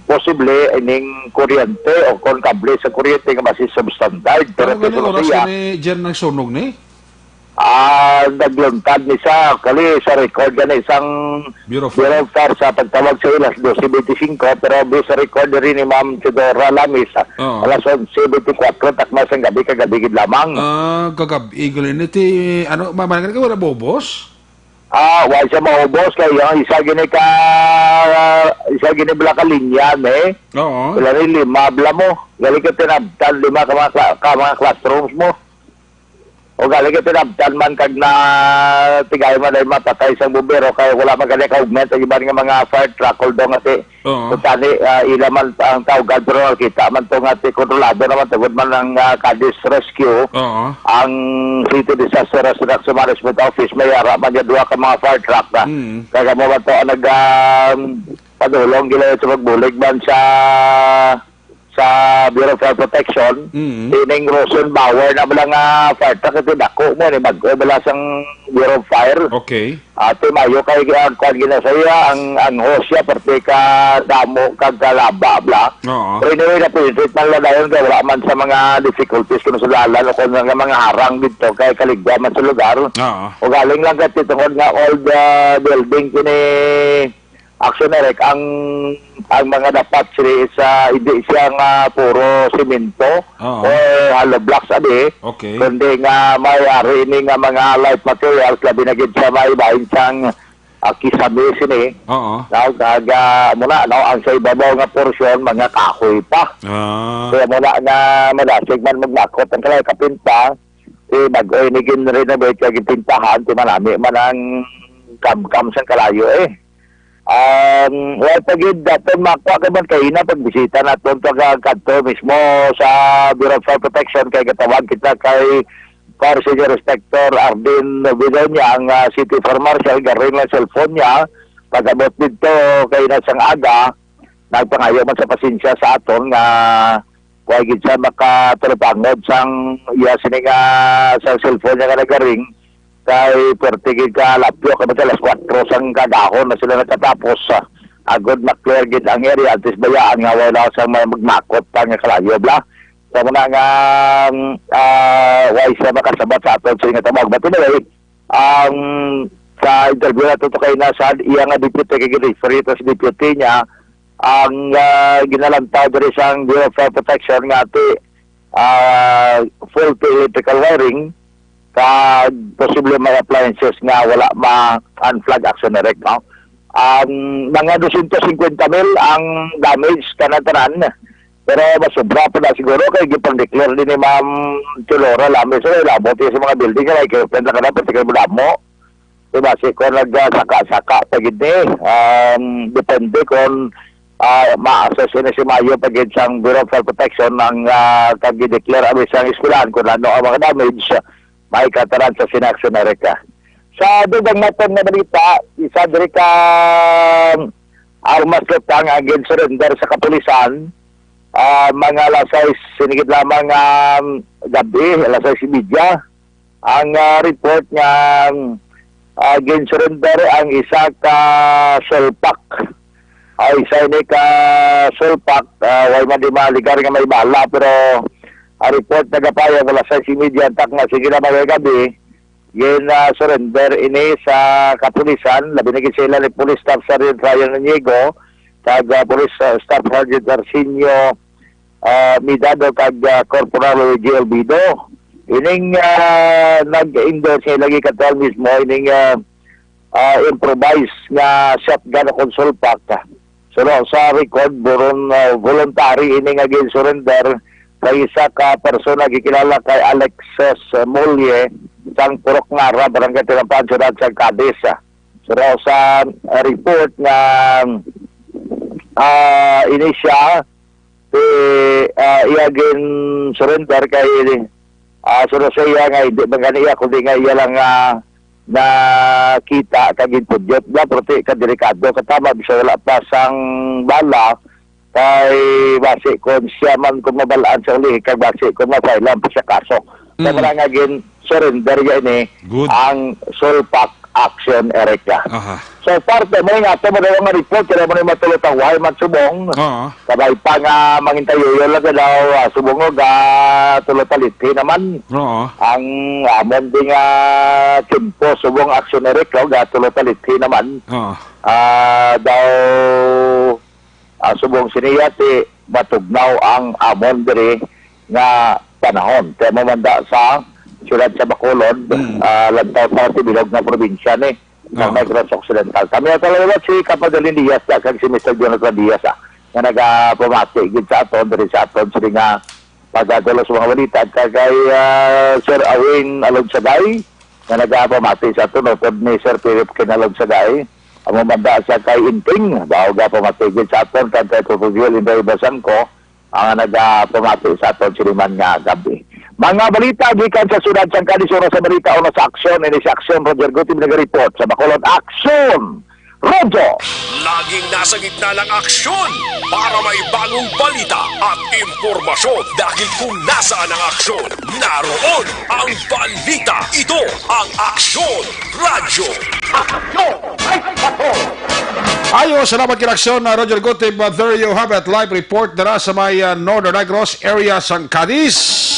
posible ining kuryente o kon kable sa kuryente nga basi substandard. Pero Pero gani kung oras siya, ni Jen nagsunog ni? Ah, nagluntad ni sa, kali sa record gani sang Bureau of Bureau of Fire sa pagtawag sa ilas dose twenty-five, pero based sa record diri ni Ma'am Teodora Lamis, Oo. alas onse twenty-four, takna sang gabi, kagabi gid lamang. Ah, kagab-i gali ni ti, ano, ma-, man ka wala bobos? Ah, wa siya maubos kay ang isa gini ka, isa gini bala ka linya, eh. Oo. Wala ni lima bala mo. Gali ka tinabtan, lima ka mga kla-, ka mga classrooms mo. O gali ka tinabtan man kag na tigay man ay mapatay sang bumbero kay wala man gali ka augment ang iban nga mga fire truck, although nga ti Oo. Kung tani, ah, ila man ang tawgan, pero nakita man to nga ti kontrolado naman tungod man ang, ah, Cadiz Rescue, Oo. ang City Disaster Response Management Office, may ara man yung duha ka mga fire truck na. Mm. Kaya mo ba to ang nag, ah, padulong gila sa pagbulig man sa, sa Bureau of Fire Protection, Mm. ining Rosenbauer na bala nga fire truck, ito dako mo, ni bag-o bala sang Bureau of Fire. Okay. Ate, mayo kay, ah, kuwan gina sa iya, ang, ang hose siya, parte ka damo, kag kalaba, bla. Oo. Pero anyway, na-penetrate man lang dayon kay wala man sa mga difficulties kuno sa dalan o kung mga, mga harang dito kay kaligwa man sa lugar. Oo. O galing lang kay tungod nga old, ah, building kini Action Eric, ang, ang mga dapat sila sa, hindi siya nga puro semento Oo. o hollow blocks, abi. Okay. Kundi nga may ari ini nga mga light materials, labi na gid sa may bahin sang, ah, kisame sini. Oo. Now, kaga, muna, no, ang sa ibabaw nga porsyon, mga kahoy pa. Ah. Kaya muna nga madasig man magmakot ang kalay kapinta, eh, bag-o ini gin-renovate kag ginpintahan, ti manami man ang kamkam sang kalayo, eh. Um, wala pa gid daton makuha kay man kaina pagbisita naton to ka kadto mismo sa Bureau of Fire Protection kay gatawag kita kay Fire Senior Inspector Ardin Vidonia, ang, ah, City Fire Marshal, garing lang cellphone niya. Pag-abot dito kay na sang aga, nagpangayo man sa pasensya sa aton nga wa gid siya makatalupangod sang iya sini nga sa cellphone niya nga nagaring. Kay perti gid ka lapyo, kay alas kuwatro sang kagahon na sila nagkatapos, ah, agod ma-clear gid ang area, antes bayaan nga wala sang may magmakot pa nga kalayo, bla. Sa muna nga, mm, ah, way siya makasabat sa aton sa nga tawag. But anyway, ang sa interview nato to kay na sa iya nga deputy, kay gid-refer ito sa deputy niya, ang, ah, ginalantaw diri sang Bureau of Fire Protection nga ti, ah, faulty electrical wiring, kag posible may appliances nga wala ma-unplug, Action Eric, no? Ang mga dosyentos singkwenta mil ang damage, tanan-tanan. Pero mas sobra pa na siguro kay gipang-declare din ni Ma'am Chulora Lames, eh, labot sa mga building nga may equipment na kada, particular mo damo. Diba, si kung nagsaka-saka pa gid ni, um, depende kung, ah, ma-assess ini si Mayo pa gid sang Bureau of Fire Protection ang, ah, kag i-declare abi sang eskwelahan kung ano ang mga damage, may kataran sa sinaksyon na reka. Sa dugang naton nga balita, isa diri ka, um, armas lutang ang gin-surrender sa kapulisan, ah, mga alas sais sinigit lamang, um, gabi, alas sais y media. Ang, ah, report nga, ah, gin-surrender ang isa ka sulpak. Ay, isa ini ka sulpak, ah, way man di maligar nga may bala, pero ang report nagapayag alas sais y media, antak nga sige na magagabi, gin, ah, surrender ini sa kapulisan, labi na gid sa ila ni Police Staff Sergeant Ryan Inigo, kag, ah, Police, ah, Staff Sergeant Arsenio, ah, Midado, kag, ah, Corporal Luigi Olvido. Ining, ah, nag-endorse nga lagi katual mismo, ining, ah, ah, improvised nga shotgun o kon sulpak. Suno sa record, buron, ah, voluntary ini nga gin-surrender sa isa ka persona gikilala kay Alexis Molle sang Purok Nara, Barangay Tinapan, Siyudad sang Cadiz. Suno sa, ah, report nga, ah, ini siya, ti, ah, iya gin-surrender kay, ah, suno sa iya nga hindi man gani iya, kundi nga iya lang, ah, nakita kag ginpudyot ba, pero ti ka delikado, katama bisag wala pa sang bala, kay basi kon siya man kon mabalaan sa uli, kag basi kon ma-file-an pa siya kaso. Kaya Mm. wala nga gin-surrender ya ini Good. ang sulpak action, Eric, ah. Aha. So, parte mo nga, ito mo daw nga report, kaya mo na yung matulot ang wahay man subong. Oo. Kabay pa nga, mangintayo yun lang daw, ah, subong nga, tulo talithi naman. Oo. Ang amon di nga timpo, subong action, Eric, oh, ga tulo talithi naman. Oo. Ah, daw, ah, subong siniya, ti matugnaw ang amon diri nga panahon. Kaya mamanda sa siyudad sa Bacolod, Mm. ah, lantaw sa tibilog nga probinsya ni sa Ah. Negros Occidental. Kami ang talawat si Kapadalin Diaz, ah, kag si Mister Jonathan Diaz, ah, nga nagapamati gid sa aton, diri sa aton, sini nga pagdadala sa mga balita, kag kay, ah, Sir Awing Alonsagay, nga nagapamati sa aton, upod ni Sir Philip Kinalonsagay, ang mamanda sa kay Inting, daw gapamati gid sa aton, kag kay Tutugiel Inday Basangko, ang nagapamati sa aton sini man nga gabi. Mga balita gikan sa siyudad sang Cadiz, una sa balita, una sa aksyon, ini si Aksyon, Roger Guti, nag-report sa Bacolod. Aksyon! Roger! Laging nasa gitna ng aksyon para may bagong balita at impormasyon, dahil kung nasaan ang aksyon, naroon ang balita. Ito ang Aksyon Radyo. Aksyon! Ay, patrol! Ayo, salamat kay Aksyon, uh, Roger Gutib. Uh, there you have it. Live report dira sa may, uh, Northern Negros area sang Cadiz.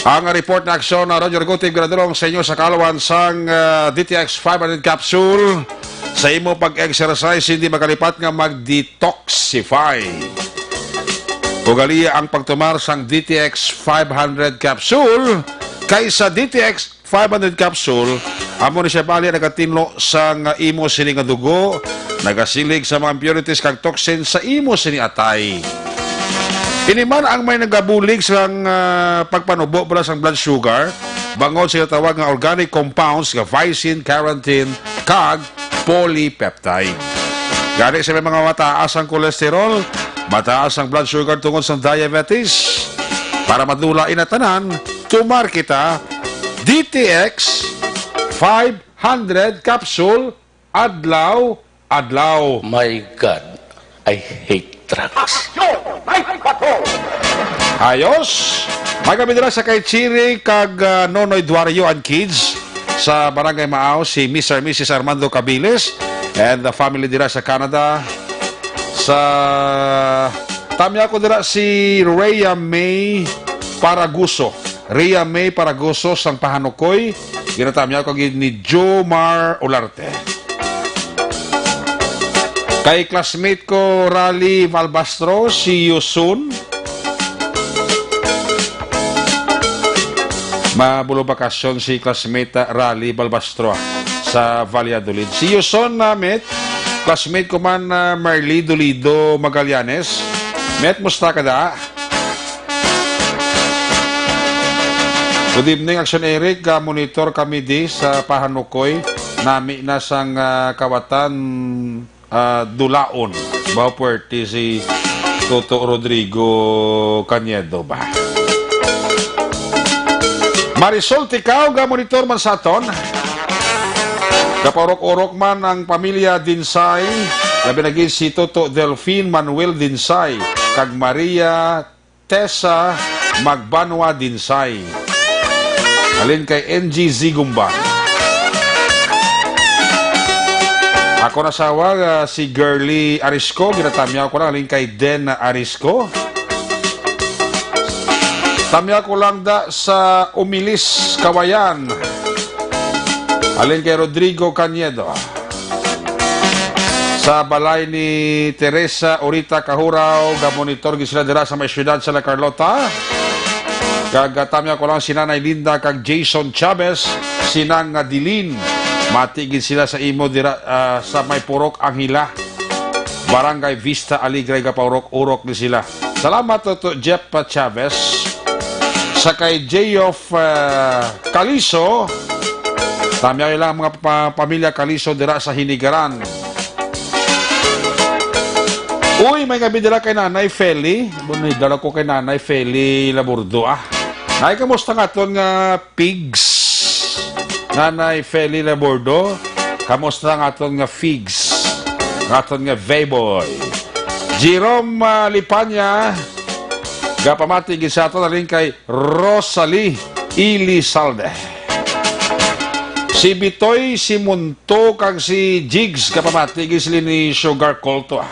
Ang report na Aksyon, uh, Roger Gutib, ginadulong sa inyo sa kaalawan sang, uh, D T X five hundred capsule. Sa imo pag-exercise, hindi makalipat nga mag-detoxify. Ugaliya ang pagtumar sang D T X five hundred capsule kaysa D T X five hundred capsule, amo ni siya bali nagatinlo sang imo sini nga dugo, nagasilig sa mga impurities kag toxin sa imo sini atay. Ini man ang may nagabulig sang, ah, pagpanubo bala sang blood sugar, bangod sa ginatawag nga organic compounds nga vicin, carotene, kag polypeptide. Gani sa may mga mataas ang cholesterol, mataas ang blood sugar tungod sa diabetes. Para madula ina tanan, tumar kita D T X five hundred capsule adlaw-adlaw. My God, I hate drugs. Ayos! May kami dira sa kay Chiri kag, ah, Nonoy Duario and kids sa Barangay Maaw, si Mister and Missus Armando Cabiles and the family dira sa Canada. Sa tamya ko dira si Rhea May Paraguso. Rhea May Paraguso sang Pahanukoy. Ginatamya ko gid ni Jomar Olarte. Kay classmate ko, Rally Valbastro, see you soon. Mabulo bakasyon si classmate, ah, Rally Balbastro, ah, sa Valladolid. See you soon, ah, met. Classmate ko man, ah, Marly Dolido Magallanes. Met, musta ka da? Good evening, Action Eric. Ah, monitor kami di sa Pahanukoy. Nami na sang, ah, kawatan, ah, dulaon. Ba, puwerte si Toto Rodrigo Cañedo ba? Marisol Ticao, ga monitor man sa aton. Kapaurok-urok man ang pamilya Dinsay, labi na gid si Toto Delfin Manuel Dinsay kag Maria Tessa Magbanwa Dinsay. Halin kay N G Zigumba. Ako na asawa, ah, si Girly Arisco, ginatamyaw ko lang, halin kay Den Arisco. Tamyaw ko lang da sa Umilis, Kawayan. Halin kay Rodrigo Cañedo. Sa balay ni Teresa Orita Kahuraw, gamonitor gid sila dira sa may siyudad sa La Carlota. Kag, ah, tamyaw ko lang si Nanay Linda kag Jason Chavez, sinang nga Dilin. Mati gid sila sa imo dira, ah, sa may Purok Anghila, Barangay Vista Alegre, gapaurok-urok gid sila. Salamat, Toto Jeff Chavez. Sa kay J of, ah, Caliso, tamyaw lang mga pa-, pamilya Caliso dira sa Hinigaran. Uy, may gabi dira kay Nanay Feli. Bunay dala ko kay Nanay Feli Laburdo, ah. Nay, kamusta nga aton nga pigs? Nanay Feli Laburdo, kamusta nga aton nga figs? Nga aton nga vayboy. Jerome, ah, Lipanya, gapamati gid sa aton, halin kay Rosalie Elizalde. Si Bitoy, si Munto, kag si Jigs, kapamati gid sila ni Sugar Culto, ah.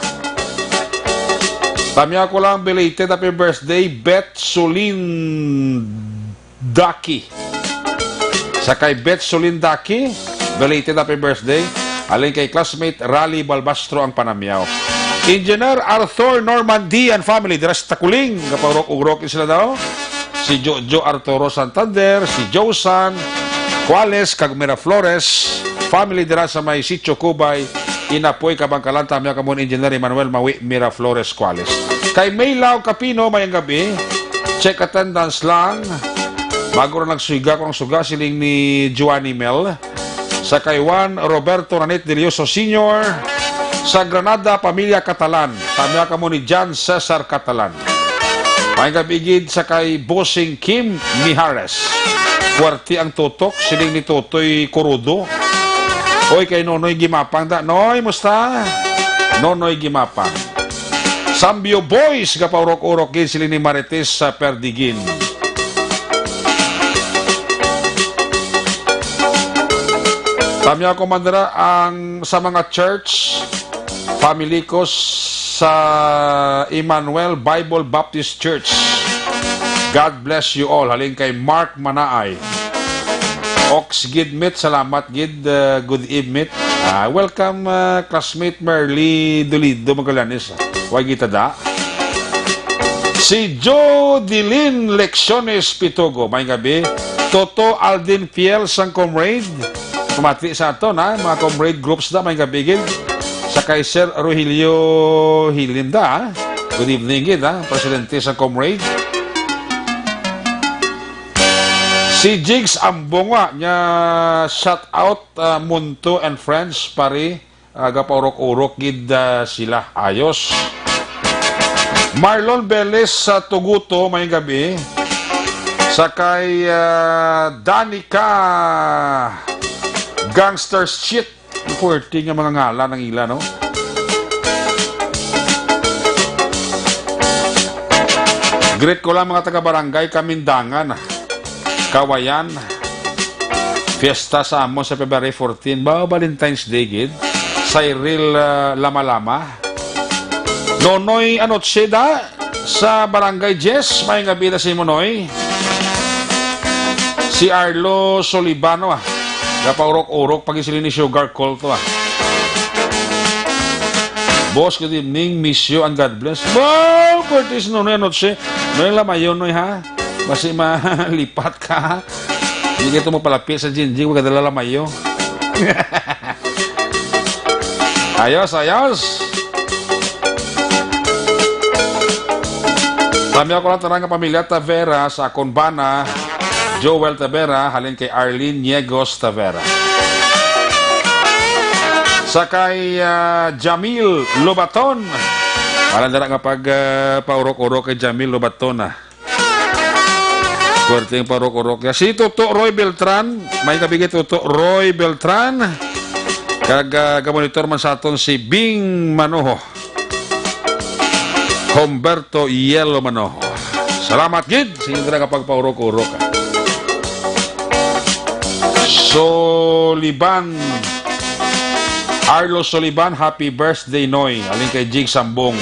Tamyaw ko lang, belated happy birthday, Beth Sulindaki. Sa kay Beth Sulindaki, belated happy birthday. Halin kay classmate Raleigh Balbastro ang panamyaw. Engineer Arthur Normandy and family, dira sa Takuling, gapaurok-urok sila daw. Si Jojo Arturo Santander, si Josan Cuales, kag Miraflores family dira sa may Sitio Kubay, Inapoy, Kabangkalan, tamyaw kamo ni Engineer Emmanuel Mawi Miraflores Cuales. Kay Maylaw Capino, mayang gabi. Check attendance lang. Bago ra nagsuga ko ang suga, siling ni Joanny Mel. Sa kay Juan Roberto Ranit Delioso Senior, sa Granada, pamilya Catalan. Tamyaw kamo ni John Cesar Catalan. May gabi gid sa kay Bossing Kim Mijares. Puwerte ang tutok, siling ni Totoy Kurudo. Oy, kay Nonoy Gimapang da. Noy, musta? Nonoy Gimapang. Sambio Boys, gapaurok-urok gid, siling ni Marites sa Perdigin. Tamyaw ko man dira ang sa mga church family ko sa Emmanuel Bible Baptist Church. God bless you all. Halin kay Mark Manaay. Ox gid, mit, salamat gid, uh, good evening. Ah, welcome, uh, classmate Merly Dolido Magallanes. Way kita da. Si Jodeline Lecciones Pitogo, may gabi. Toto Aldin Fiel sang Comrade. Pamati sa aton, ha, mga Comrade groups da, may gabi gid. Sa kay Sir Rogelio Hilim da, ha. Good evening gid, ha, presidente sa Comrade. Si Jigs Ambong, wa, nya shout out, ah, Munto and friends, pare. Ah, gapaurok-urok gid, ah, sila. Ayos. Marlon Velez sa Tuguto, may gabi. Sa kay, ah, Danica Gangster Shit. Puwerte nga mga ngalan ang ila, no? Greet ko lang mga taga-barangay Kamindangan, Kawayan. Fiesta sa amon sa February fourteen. Ba, Valentine's Day gid. Cyril, ah, Lama-Lama. Nonoy Anocheda sa Barangay Jess. May gabi na si Monoy. Si Arlo Solibano, ah. Gapaurok-urok pag sila ni Sugar Cult, ah. Boss, good evening. Miss you and God bless. Wow, Curtis Nonoy Anoche. Noy, lamayon, Noy, ha? Basi malipat ka, ha? Hindi ka ito mapalapit sa Jinjing, huwag ka dala lamayo. Ayos, ayos. Tamyaw ko lang tanan nga pamilya Tavera sa akon bana, Joel Tavera, halin kay Arlene Niegos Tavera. Sa kay, ah, Jamil Lobaton. Wala dira nga pag, ah, paurok-urok kay Jamil Lobaton, ah. Puwerte ang paurok-urok niya. Si Toto Roy Beltran, may gabi kay Toto Roy Beltran. Kag, ah, gamonitor man sa aton si Bing Manoho. Humberto Yelo Manoho. Salamat gid sa inyo nga pagpaurok-urok, ah. Soliban. Arlo Soliban, happy birthday, Noy. Alin kay Jig Sambong.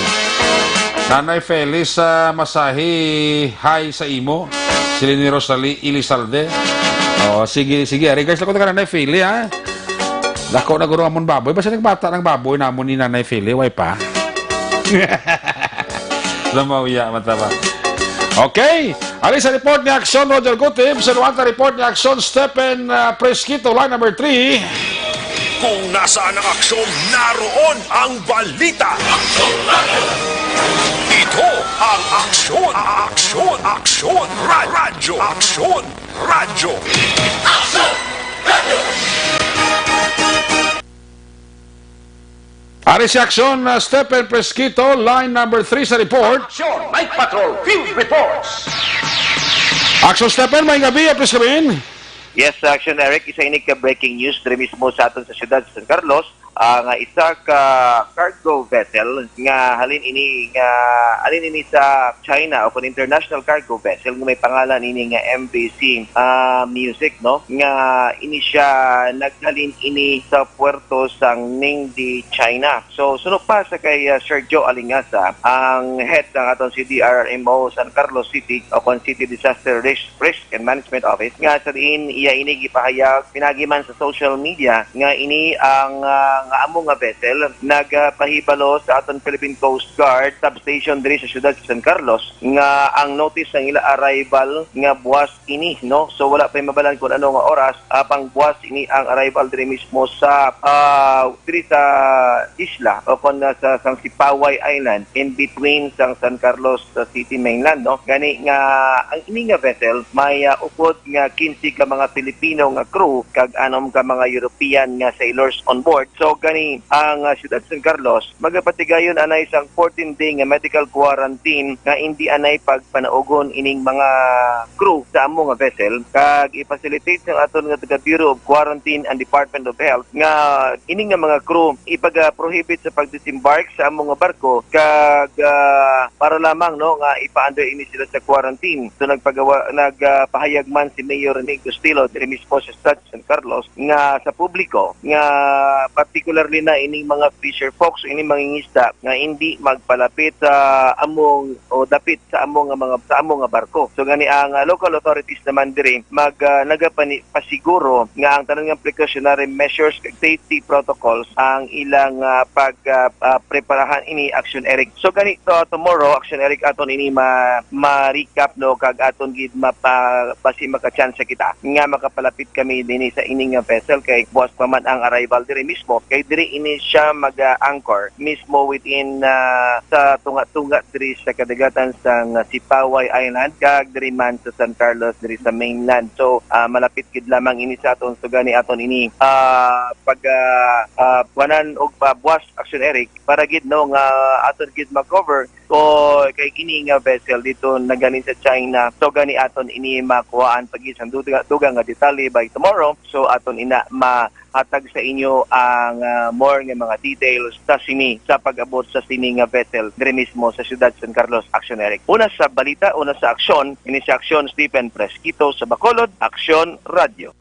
Nanay Felis, ah, masahi, hi sa imo. Sila ni Rosalie Elizalde. Oh, sige, sige. Ari, guys, lako na ka, Nanay Feli, ha? Lako na guro amon baboy. Basta nagbata ng baboy namon ni Nanay Feli, way pa. Lamawya, mataba. Okay. Ari sa report ni Aksyon Roger Gutib, sa Luwanta report ni Aksyon Stephen, ah, Presquito, line number three. Kung nasaan ang aksyon, naroon ang balita. Ito ang Aksyon, Aksyon, Aksyon, Ra-, Radyo, Aksyon, Radyo. Ari si Aksyon, uh, Stephen Presquito, line number three sa report. Action, Night Patrol, Field Reports. Aksyon Stephen, may gabi, please come in. Yes, Action Eric, isa ini ka breaking news diri mismo sa aton sa siyudad sa San Carlos, ah, nga isa ka cargo vessel nga halin ini, nga halin ini sa China o kon international cargo vessel nga may pangalan ini nga M V C, ah, Music, no? Nga ini siya naghalin ini sa puerto sang Ningde, China. So, suno pa sa kay, ah, Sergio Alingasa, ang head sang aton C D R M O San Carlos City o kon City Disaster Risk, Risk and Management Office, nga sa diin iya ini gipahayag pinaagi man sa social media nga ini ang, ah, nga amo nga vessel nagapahibalo sa aton Philippine Coast Guard substation diri sa siyudad sa San Carlos, nga ang notice sang ila arrival nga buwas ini, no? So, wala pa'y mabalan kung ano nga oras, apang buwas ini ang arrival diri mismo sa, ah, diri sa isla o kon na sa, sang Sipaway Island, in between sang San Carlos, uh, City mainland, no? Gani nga, ang ini nga vessel may, ah, upod nga quince ka mga Filipino nga crew kag anom ka mga European nga sailors on board. So, gani ang, ah, siyudad San Carlos magapatigayon anay sang fourteen day nga medical quarantine nga indi anay pagpanaugon ining mga crew sa amo nga vessel, kag i-facilitate sang aton nga taga Bureau of Quarantine and Department of Health nga ini nga mga crew ipagaprohibit sa pagdisembark sa amo nga barko, kag, ah, para lamang, no, nga ipa-under ini sila sa quarantine. So, nagpagawa-, nagpahayag man si Mayor Rene Gustilo diri mismo sa San Carlos nga sa publiko nga particularly na ining mga fisher folks, ining mangingisda nga hindi magpalapit sa among o dapit sa among nga mga, sa among nga barko. So gani ang, ah, local authorities naman diri mag, ah, nagapani-, pasiguro nga ang tanan nga precautionary measures kag safety protocols ang ilang, ah, pag, ah, ah, preparahan ini, Action Eric. So gani to, tomorrow, Action Eric, aton ini ma-, ma-recap, no, kag aton gid mapa-, basi makachance kita nga makapalapit kami dinhi sa ini nga vessel kay buwas pa man ang arrival diri mismo, kay diri ini siya mag-anchor mismo within, ah, sa tunga-tunga diri sa kadagatan sang Sipaway Island kag diri man sa San Carlos diri sa mainland. So, ah, malapit gid lamang ini sa aton, so gani aton ini, ah, pag, ah, ah, kuhanan og pabuwas, Action Eric, para gid, no, nga aton gid ma-cover ko kay kini nga vessel dito nagani sa China. So gani aton ini makuhaan pa gid sang duga, dugang nga detalye by tomorrow. So aton ina mahatag sa inyo ang, ah, more nga mga details sa sini, sa pag-abot sa sini nga vessel diri mismo sa siyudad San Carlos, Action Eric. Una sa balita, una sa aksyon, ini si Aksyon Stephen Presquito sa Bacolod, Aksyon Radio.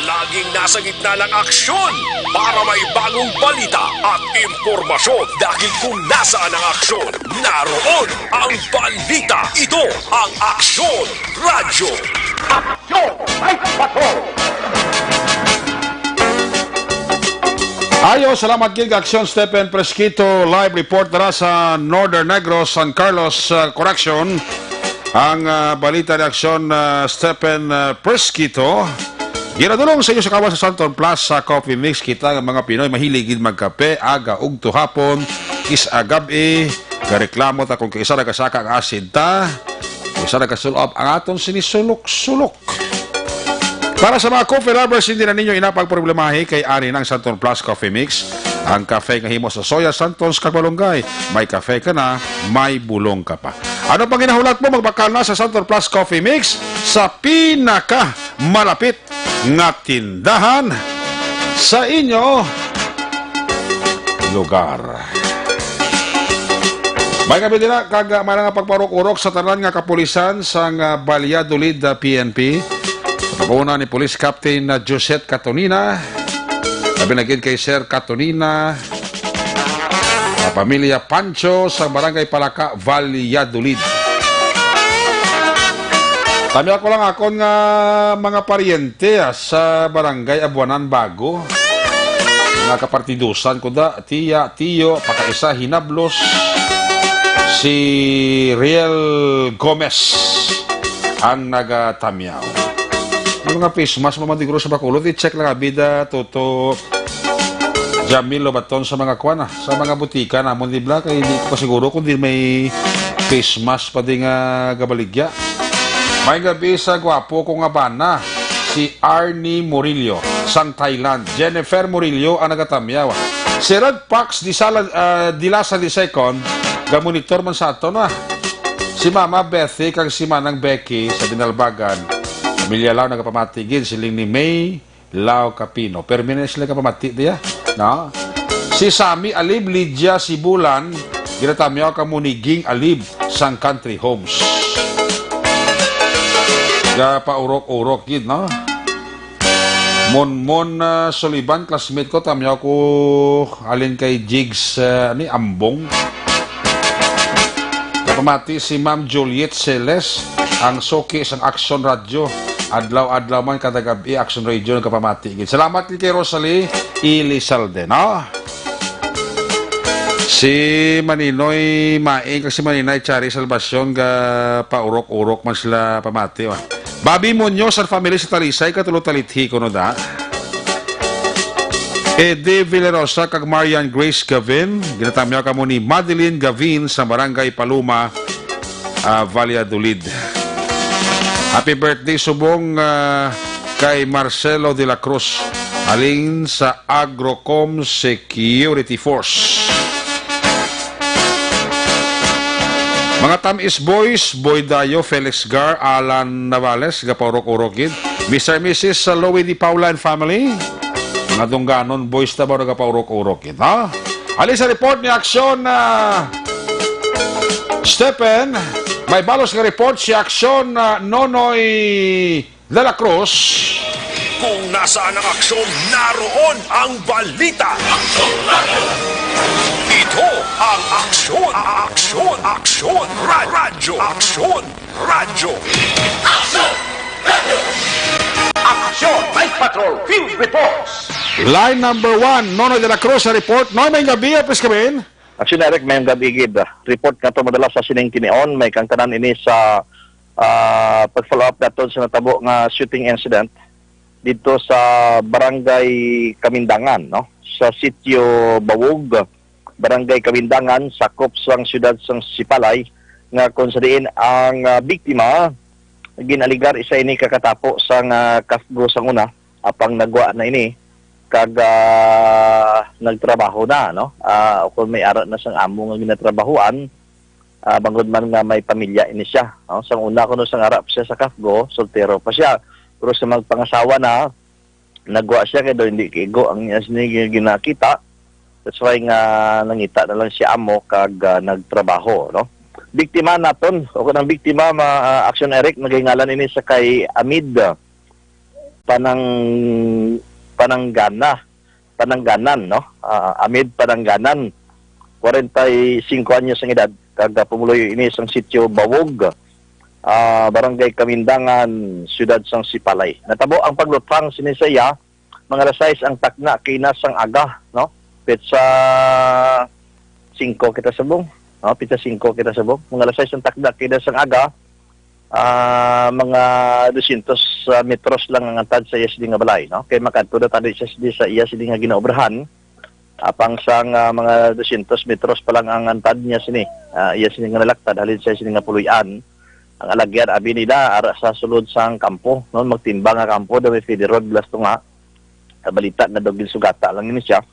Laging nasa gitna ng aksyon para may bagong balita at impormasyon. Dahil kung nasaan ang aksyon, naroon ang balita. Ito ang Aksyon Radyo. Aksyon! Ay, patrol! Ayo, salamat gid, Aksyon Stephen Presquito, live report dira sa Northern Negros, San Carlos, uh, Correction. Ang, ah, balita ni Aksyon, ah, Stephen, ah, Presquito. Ginadulong sa inyo sa kawas sa Santon Plus sa Coffee Mix. Kita nga mga Pinoy mahilig gid magkape, aga ug tuhapon, is agab-i, gareklamo ta kung kay isa nagasaka ang asin ta, kung isa nagasul-ob ang aton sinisulok-sulok. Para sa mga coffee lovers, hindi na ninyo ina pagproblemahi kay ari na ang Santon Plus Coffee Mix. Ang kafe nga himo sa soya, santons, kag malunggay. May kafe ka na, may bulong ka pa. Ano pang ginahulat mo? Magbakal na sa Santon Plus Coffee Mix sa pinaka malapit nga tindahan sa inyo lugar. May gabi dira, kag, ah, may nga pagpaurok-urok sa tanan nga kapulisan sang, ah, Valladolid, ah, P N P. Mabuna ni Police Captain na Josette Catonina. Labi na gid kay Sir Catonina. Sa pamilya Pancho sa Barangay Palaka, Valladolid. Tami ako lang akon nga mga paryente, ah, sa Barangay Abuanan Bago. Mga kapartidusan ko da, tiya, tiyo, pakaisa, hinablos, si Riel Gomez ang nagatamyaw. Yung mga face mask, mga digro sa Bacolod, i-check lang, abida, Toto Jamil Lobaton sa mga kwan, ah, sa mga butika namon, di ba? Kay di ko pa siguro kung di may face mask pa di nga gabaligya. May gabi sa gwapo ko nga bana, si Arnie Murillo, sang Thailand. Jennifer Murillo ang nagatamyaw. Si Red Fox di sala, ah, di la sa di second, gamonitor man sa aton, ah. Si Mama Bethy kag si Manang Becky sa Binalbagan. Pamilya Lao nagapamati gid, siling ni May Lao Capino. Permi na sila kapamati diya, no? Si Sammy Alib, Lydia Sibulan, ginatamyaw ka Muniging Alib sang Country Homes. Gapaurok-urok gid, no? Monmon, ah, Soliban, classmate ko, tamyaw ko halin kay Jigs, ah, ni Ambong. Pamati si Ma'am Juliet Celes, ang suki sang Action Radio. Adlaw-adlaw man, kada gab-i, Action Radio nagapamati gid. Salamat gid kay Rosalie Elizalde, no? Si Maninoy Maing kag si Maninay Chari Salvacion, gapaurok-urok man sila pamati, oh. Bobby Muñoz and family sa Talisay, katulo Talithi, kuno da. Eddie Villarosa kag Marian Grace Gavin, ginatamyaw kamo ni Madeline Gavin sa Barangay Paluma, ah, Valladolid. Happy birthday subong, ah, kay Marcelo de la Cruz, halin sa Agrocom Security Force. Mga Tamis Boys, Boy Dayo, Felix Gar, Alan Navales, gapaurok-urok gid. Mister and Missus Louie Di Paula and family. Mga Dungganon Boys ta ba gapaurok-urok gid, ha? Ali sa report ni Aksyon, ah, Stephen, may balos nga report si Aksyon, ah, Nonoy de la Cruz. Kung nasaan ang aksyon, naroon ang balita. Ito ang Aksyon, Aksyon, Aksyon, Ra-, Radyo, Aksyon, Radyo. Aksyon! Night Patrol Field Reports! Line number one, Nonoy de la Cruz sa report. Noy, may gabi, please come in. Aksyon, Eric, may gabi gid. Report nga to madala sa sining tinion, may kangtanan ini sa, ah, pag-follow up naton sa natabo nga shooting incident dito sa Barangay Kamindangan, no? Sa Sitio Bawog, Barangay Kamindangan, sakop sang siyudad sang Sipalay, nga kung sa diin ang, ah, biktima ginaligar isa ini ka katapo sang, ah, kafgo sang una, apang nagwa na ini kag, ah, nagtrabaho na, no? Ah, kung may ara na sang amo nga ginatrabahuan, ah, bangod man nga may pamilya ini siya, no? Sang una kuno, sang ara pa siya sa kafgo, soltero pa siya. Pero sa magpangasawa na, nagwa siya kay daw hindi kaigo ang iya sini gi-, ginakita. That's why nga nangita na lang siya amo kag, ah, nagtrabaho, no? Biktima naton, o kanang biktima, ma-, ah, Action Eric, nagahingalan ini sa kay Amid, ah, Panang-, Pananggana, Panangganan, no? Ah, Amid Panangganan, kwarenta y singko anyos ang edad, kag, ah, pumuluyo ini sang sitio Bawog, ah, Barangay Kamindangan, Siyudad sang Sipalay. Natabo ang pagluthang sini sa iya, mga alas sais ang takna kaina sang aga, no? Petsa singko kita subong, no? Petsa singko kita subong. Mga alas sais ang takna kaina sang aga, ah, mga dosyentos, ah, metros lang ang antad sa iya sini nga balay, no? Kay makadto na tani siya sini sa iya sini nga ginaobrahan. Apang sang, ah, mga dosyentos metros pa lang ang antad niya sini, ah, iya sini nga nalaktad halin sa iya sini nga puloy-an. Ang alagyan, abi nila, ara sa sulod sang kampo, no? Magtimbang nga kampo, daw may feeder road, bilas to nga. Balita na daw ginsugata lang ini siya.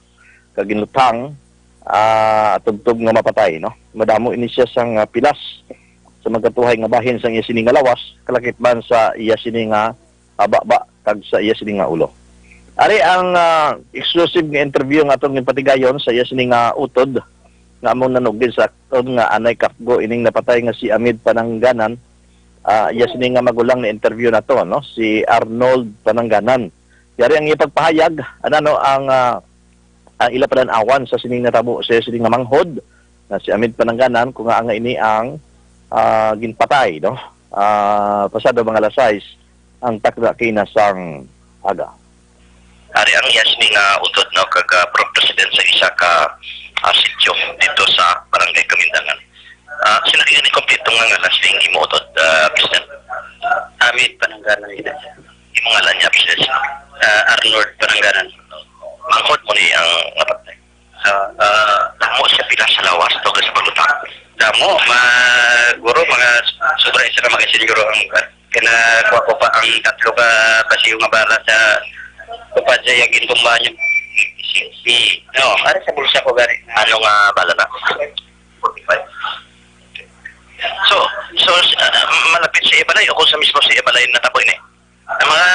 Kag ginluthang, ah, tubtob nga mapatay, no? Madamo ini siya sang, ah, pilas sa magkatuhay nga bahin sang iya sini nga lawas, kalakip man sa iya sini nga, ah, baba kag sa iya sini nga ulo. Ari ang, ah, exclusive nga interview nga atong ginpatigayon sa iya sini nga utod nga among nanugid sa aton nga anay kafgo ining napatay nga si Amid Panangganan. Ah, iya sini nga magulang na interview nato, no, si Arnold Panangganan. Yari ang iyang pagpahayag, ano, no, ang, ah, ang ila panan-awan sa sining natabo sa sining nga manghod na si Amid Panangganan, kung nga nga ini ang, ah, ginpatay, no? Ah, pasado mga alas sais ang takna kina sang aga. Ari ang iya sini nga utod, no, kag, ah, pro president sa isa ka, ah, sitio dito sa Barangay Kamindangan. Ah, sino kini kompleto nga ngalan sing imo utod, ah, President? Amid Panangganan ina. Imo ngalan niya, President? Ah, Arnold Panangganan. Manghod mo ni ang napatay? Ah, ah, damo siya pila sa lawas, tungod sa pagluta. Damo, ma-, guro, mga sobra isa ka magasin, guro, ang kinakuha ko pa ang tatlo ka pasiyo nga bala sa kupad sa iya gintumba niya. No, ari sa bulsa ko gani. Ano nga bala na? Forty-five. So, so, ah, malapit sa iya balay o kung sa mismo sa iya balay natabo ini? Ang mga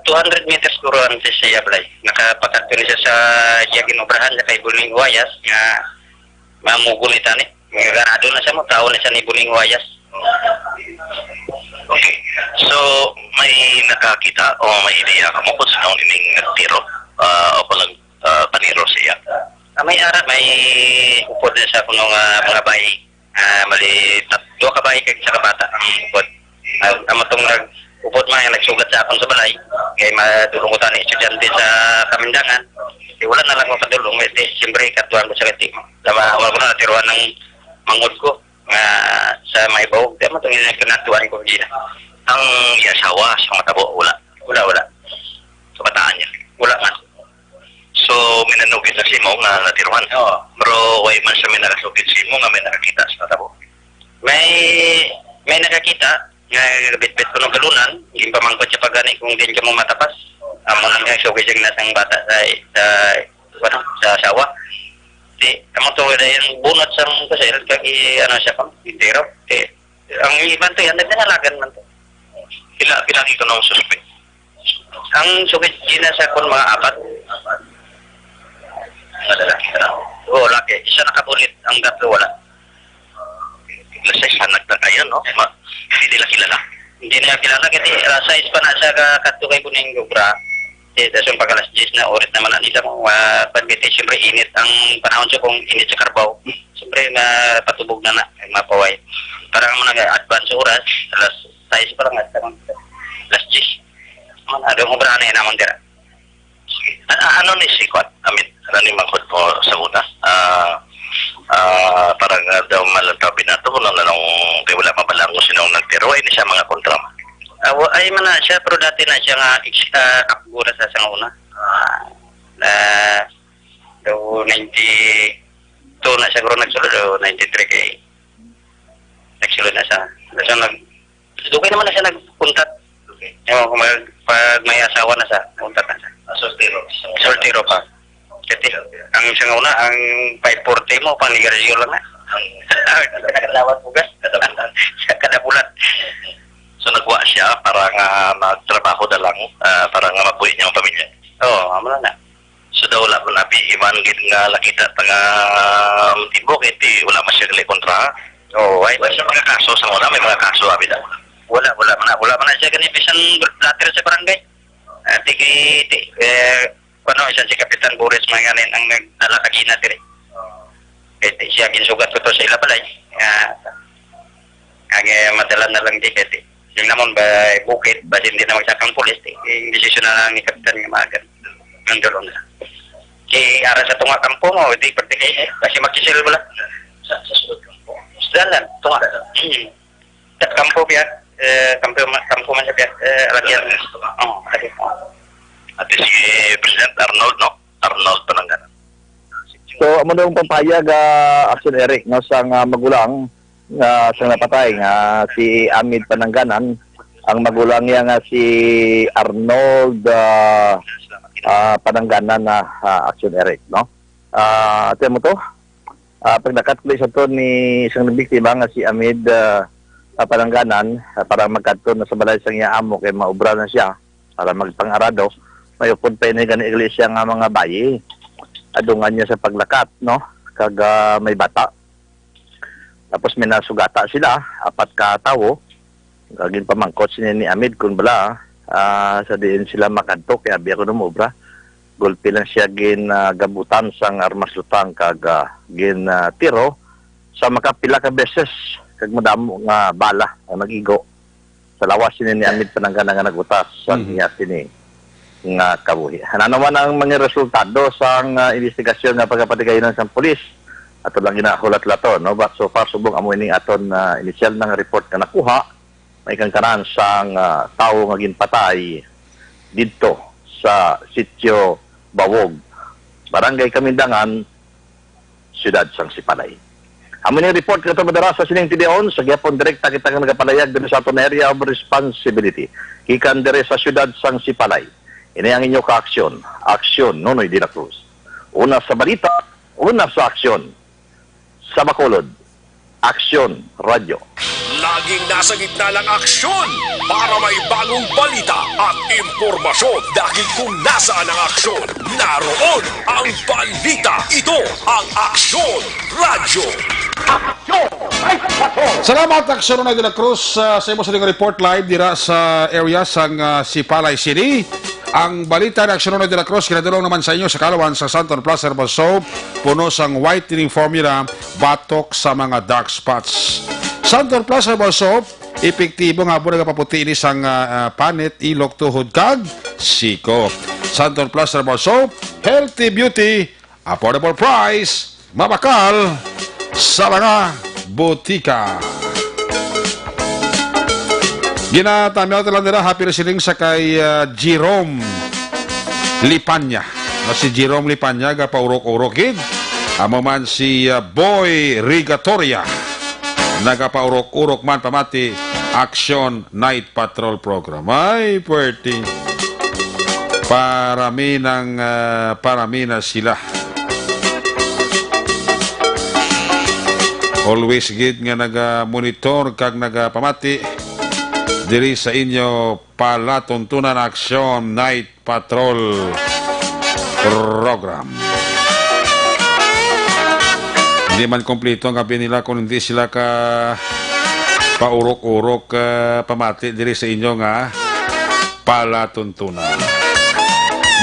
two hundred meters siguro ang sa iya balay. Nakapakadto ni siya sa iya ginobrahan sa kay Buling Wayas nga mamugo ni tani. Nga ganado na siya mo, tao na siya ni Buling Wayas. Okay. So, may nakakita o may ideya ka mo kung sino ang ining nagtiro, ah, o kung nag-, ah, paniro siya? Ah, may ara, may upod na sa kuno nga mga bayi. Ah, mali, tat-, duha ka bayi kag isa ka bata ang upod. Ah, amo tong nag-upod man, nagsugat sa akon sa balay. Kay madulong ko tani estudyante sa Kamindangan. Di wala na lang ko kadulong. Di, siyempre, katuan ko sa kati. Tama, wala ko na natiruan ng mangod ko nga sa may bahog. Di mo itong kinatuan ko, hindi na. Ang iya asawa sa matabo, wala. Wala, wala. Sa bataan niya? Wala man. So, minanugid na si mo nga natiruhan. Oo. Pero way man siya may nakasugid si mo nga may nakakita sa natabo. May, may nakakita nga bitbit ko ng galunan, yung pamangkot siya pagani kung din ka mo matapas. Amo nang nga sugid siya nasang bata sa, sa, ano, sa asawa. Di, amo to, wala yung bunot sa mga kasal, kag i-, ano siya, pang, itiro. Di, ang iban to yan, nagnalagan man to. Pila, pila ang ikaw ng suspect? Ang sugid gina sa kon mga apat. Mga lalaki na. Oo, laki. Isa nakabulit, ang tatlo wala. Lasay sanag na kayo, no? Ma, hindi nila kilala. Hindi nila kilala kasi alas sais pa na sa ka-, kadto kay Buning Gubra. Eh, dason pag alas diyes na, oras naman na nila mo, ah, pag-, siyempre init ang panahon sa kung init sa karbaw. Siyempre, mapatubog na na, ay mapaway. Para mo nag-advance oras, alas sais pa lang, at tamang alas diyes. Man, adong obrahan na yun naman dira. A-, a-, ano ni si Kwan? Amin, ano ni mangkod mo sa una? Ah, ah, parang, ah, daw malantaw binato kung ano nung kay wala mabalang kung sinong nagtiro, ay ni siya mga kontra man. Ah, wa-, ay man na siya, pero dati na siya nga ex-, ah, kapgo na sa, sa una. Ah, na, daw ninety-two na siguro nagsulod, o ninety-three kay nagsulod na siya. So, nag-, dugay naman na siya nagkuntat. Okay. Yung, kung mag-, pag may asawa na siya, nagkuntat na siya. Ah, soltero. Soltero pa. Kasi, ang isang una, ang five forty mo, panigarilyo lang na. Ang kadawat bugas. Kada bulan. Sa kada bulan. So, nagwa siya para nga magtrabaho na lang, ah, para nga mabuhi niya ang pamilya. Oo, amo na na. So, daw wala man abi iman gid nga nakita ta nga, um, tibo kay ti wala man siya gali kontra. Oo, ay. Wala siya mga kaso sa wala, may mga kaso abi da. Wala, wala man na, wala man na siya gani bisan blotter sa barangay. Ah, ti kay, ti, eh, ano, isa si Kapitan Boris man ganin ang nagdala kagina diri. Kay ti siya ginsugat ko to sa ila balay. Nga, ang, eh, madala na lang di kay ti. Yung namon ba, bukid, ba hindi na magsakang pulis, ti. Yung desisyon na lang ni Kapitan nga maagan. Ang dulong na. Si ara sa tunga kampo mo, di pwede kay, eh, kasi magsisil wala. Sa, sa sulod kampo. Sa dalan, tunga. Hmm. Sa kampo biya, eh, kampo ma-, kampo man siya biya, eh, lagyan. Oo, lagyan. At si President Arnold, no? Arnold Panangganan. So, amo daw ang pampayag, ah, Action Eric, no, sa nga magulang nga sa napatay nga si Amid Panangganan, ang magulang niya nga si Arnold, ah, ah, Panangganan na, ah, Action Eric, no? Ah, tiyan mo to? Ah, pagdakat ko sa to ni isang biktima nga si Amid, ah, ah, Panangganan, ah, para magkadto na sa balay sang iya amo kay maubra na siya para magpang-arado. May upod pa ini gani iglesia nga mga bayi. Adungan niya sa paglakat, no? Kag, ah, may bata. Tapos may nasugata sila, apat ka tawo. Ah, ginpamangkot sini ni Amid kung bala, ah, sa diin sila makadto, kay abi ako namobra. Gulpi lang siya gin, ah, gabutan sang armas lutang kag, ah, gin, ah, tiro sa makapila ka beses kag madamo nga bala ang nag-igo sa lawas sini ni Amid Panangana nga nag-utas sa Mhm. iya sini nga kabuhi. Ano naman ang mga resultado sang, ah, investigasyon nga pagapatigayonan sang pulis? Ato lang ginahulat-laton, no? But so far, subong amo ining aton, ah, inisyal na nga report nga nakuha, may kangkanan sang, ah, tawo nga ginpatay didto sa Sitio Bawog, Barangay Kamindangan, Siyudad sang Sipalay. Amo ni report nga madara sa sining tidion, sa gihapon direkta kita nga nagapalayag diri sa aton area of responsibility. Gikan diri sa siyudad sang Sipalay, ini ang inyo kaaksyon, Aksyon Nonoy de la Cruz. Una sa balita, una sa aksyon. Sa Bacolod, Aksyon Radyo. Laging nasa gitna ng aksyon para may bagong balita at impormasyon. Dahil kung nasaan ang aksyon, naroon ang balita. Ito ang Aksyon Radyo. Salamat, Aksyon Nonoy de la Cruz, ah, sa imo sa report live dira sa area sang, ah, Sipalay City. Ang balita ni Aksyon Nonoy de la Cruz, kinadulong naman sa inyo sa kalawan sa Santon Plus Herbal Soap, puno sang whitening formula, batok sa mga dark spots. Santon Plus Herbal Soap, epektibo nga abo nagapaputi ini sang, ah, ah, panit, ilok, tuhod, kag siko. Santon Plus Herbal Soap, healthy beauty, affordable price, mabakal sa mga butika. Ginatamyaw ta lang nila, happy listening sa kay, ah, Jerome Lipanya. Na si Jerome Lipanya, gapaurok-urok gid. Amo man si, ah, Boy Rigatoria. Nagapaurok-urok man pamati, Action Night Patrol Program. Ay, pwerte. Parami ng, ah, parami na sila. Always gid nga naga-monitor kag nagapamati diri sa inyo palatuntunan Action Night Patrol Program. Hindi man kompleto ang gabi nila kung hindi sila ka paurok-urok, ah, pamati diri sa inyo nga palatuntunan.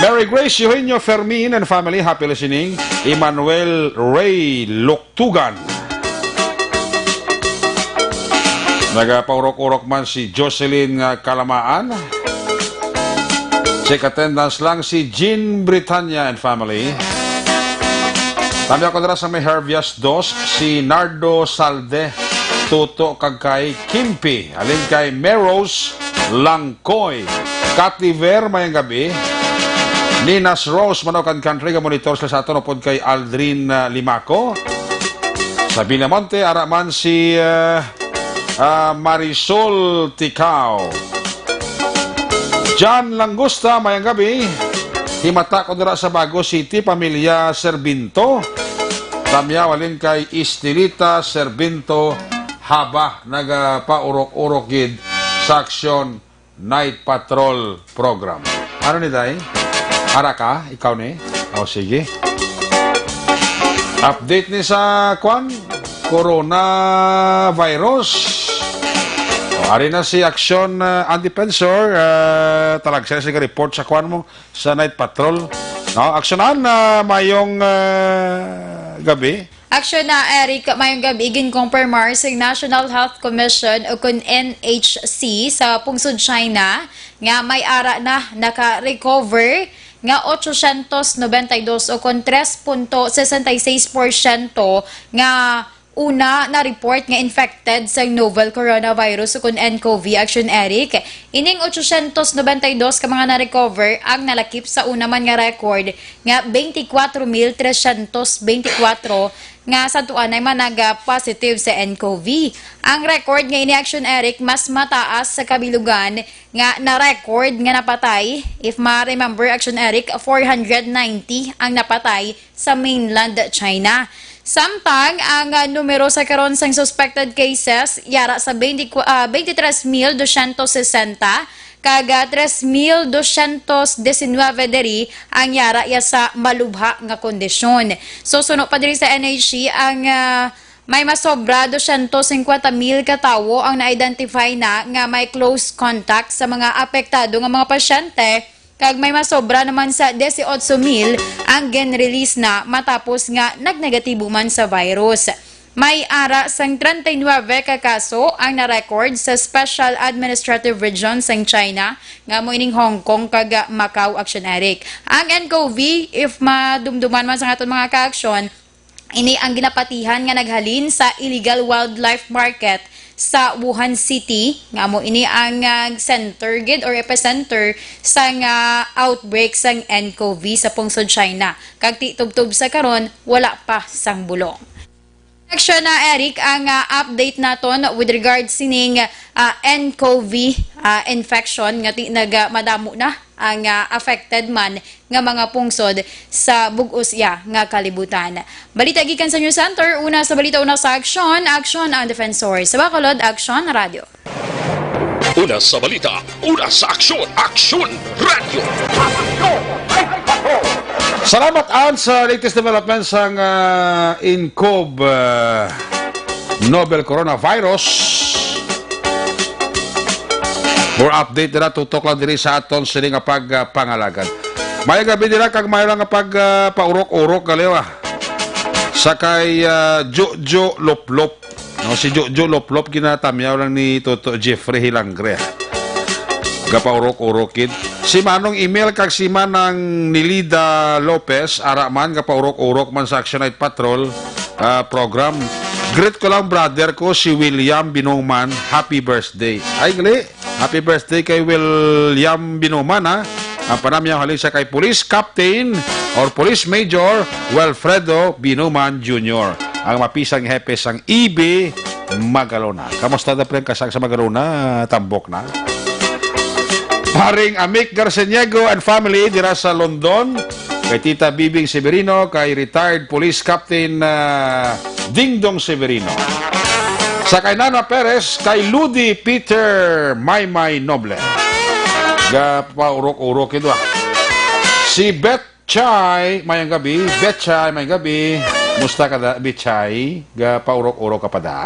Mary Grace Eugenio Fermin and family, happy listening. Emmanuel Ray Lok Tugan. Nagapaurok-urok man si Jocelyn nga Kalamaan. Check attendance lang si Jean Britannia and family. Tamyaw ko dira sa may Hervias Dos, si Nardo Salde, Tuto kag kay Kimpi, halin kay Meros Langkoy. Kativer, mayang gabi. Ninas Rose, Manokan Country, nga monitor sila sa aton, upod kay Aldrin, ah, Limaco. Sa Villamonte, ara man si, ah, ah, Marisol Ticao. John Langusta, mayang gabi. Himata ko dira sa Bago City, pamilya Serbinto. Tamyaw halin kay Estelita Serbinto, haba nagapaurok-urok gid sa Aksyon Night Patrol Program. Ano ni, day? Ara ka? Ikaw ni? O, sige. Update ni sa, kwan, coronavirus. O, ari na si Aksyon, ah, Andy Pensor, ah, talagsa sa report sa, kwan mo, sa Night Patrol. No, Aksyonan, ah, mayong, ah, gabi. Aksyon na, Eric, mayong gabi. Ginkumpirmar sa National Health Commission o kun N H C sa pungsod China nga may ara na naka-recover nga ochocientos noventa y dos o kun tres punto sesenta y seis por ciento nga una na-report nga infected sa novel coronavirus o kun N C O V, Aksyon Eric. Ining ochocientos noventa y dos ka mga na-recover ang nalakip sa una man nga record nga twenty-four mil trescientos twenty-four nga sadto anay man naga-positive sa N C O V. Ang record nga ini, Aksyon Eric, mas mataas sa kabilugan nga na-record nga napatay. If ma-remember, Aksyon Eric, four hundred ninety ang napatay sa mainland China. Samtang ang, ah, numero sa karon sang suspected cases yara sa twenty, ah, twenty-three mil dosyentos sesenta, kag, ah, tres mil dosyentos diecinueve diri ang yara ya sa malubha nga kondisyon. So, suno pa diri sa N H C ang, ah, May masobra dosyentos singkwenta mil ka tawo ang na-identify na nga may close contact sa mga apektado nga mga pasyente, kag may masobra naman sa dieciocho mil ang gin-release na matapos nga nagnegatibo man sa virus. May ara sang treinta y nueve ka kaso ang na-record sa Special Administrative Region sang China, nga amo ining Hong Kong kag Macau, Action Eric. Ang ncov, if madumduman man sa aton mga kaaksyon, ini ang ginapatihan nga naghalin sa illegal wildlife market sa Wuhan City, nga amo ini ang, ah, center gid or epicenter sang, ah, outbreak sang ncov sa pungsod China. Kag ti tubtob sa karon, wala pa sang bulong. Action na, Eric, ang, ah, update naton with regards sining, ah, ncov, ah, infection nga ti-, nag, ah, madamo na ang, ah, affected man nga mga pungsod sa bug-os iya nga kalibutan. Balita gikan sa News Center, una sa balita, una sa aksyon, aksyon ang Defensor. Sa Bacolod, Aksyon Radio. Una sa balita, una sa aksyon, Aksyon Radio. Salamat, Ann, sa latest development sang, ah, ncov, ah, novel coronavirus. More update dira, tutok lang diri sa aton sini nga pag, ah, pangalagad. May gabi dira kag may lang nga pag, ah, paurok-urok, kaliwa. Sa kay, ah, Jojo Loplop. No, si Jojo Loplop ginatamyaw lang ni Toto Jeffrey Hilangre. Gapaurok-urok gid. Si Manong Emil kag si Manang Nilida Lopez, ara man, gapaurok-urok man sa Action Night Patrol, ah, program. Greet ko lang brother ko, si William Binuman. Happy birthday. Ay, gali. Happy birthday kay William Binuman, ha? Ang panamyaw halin sa kay Police Captain or Police Major Wilfredo Binuman Junior, ang mapisang hepe sang E B Magalona. Kamusta na, pre, ang kasag sa Magalona? Tambok na. Paring Amic Garceniego and family dira sa London. Kay Tita Bibing Severino, kay retired Police Captain, ah, Dingdong Severino. Sa kay Nana Perez, kay Ludi Peter Maymay Noble. Gapaurok-urok ito, ah. Si Beth Chay, mayang gabi. Beth Chay, mayang gabi. Musta ka da, Beth Chay? Gapaurok-urok ka pa da.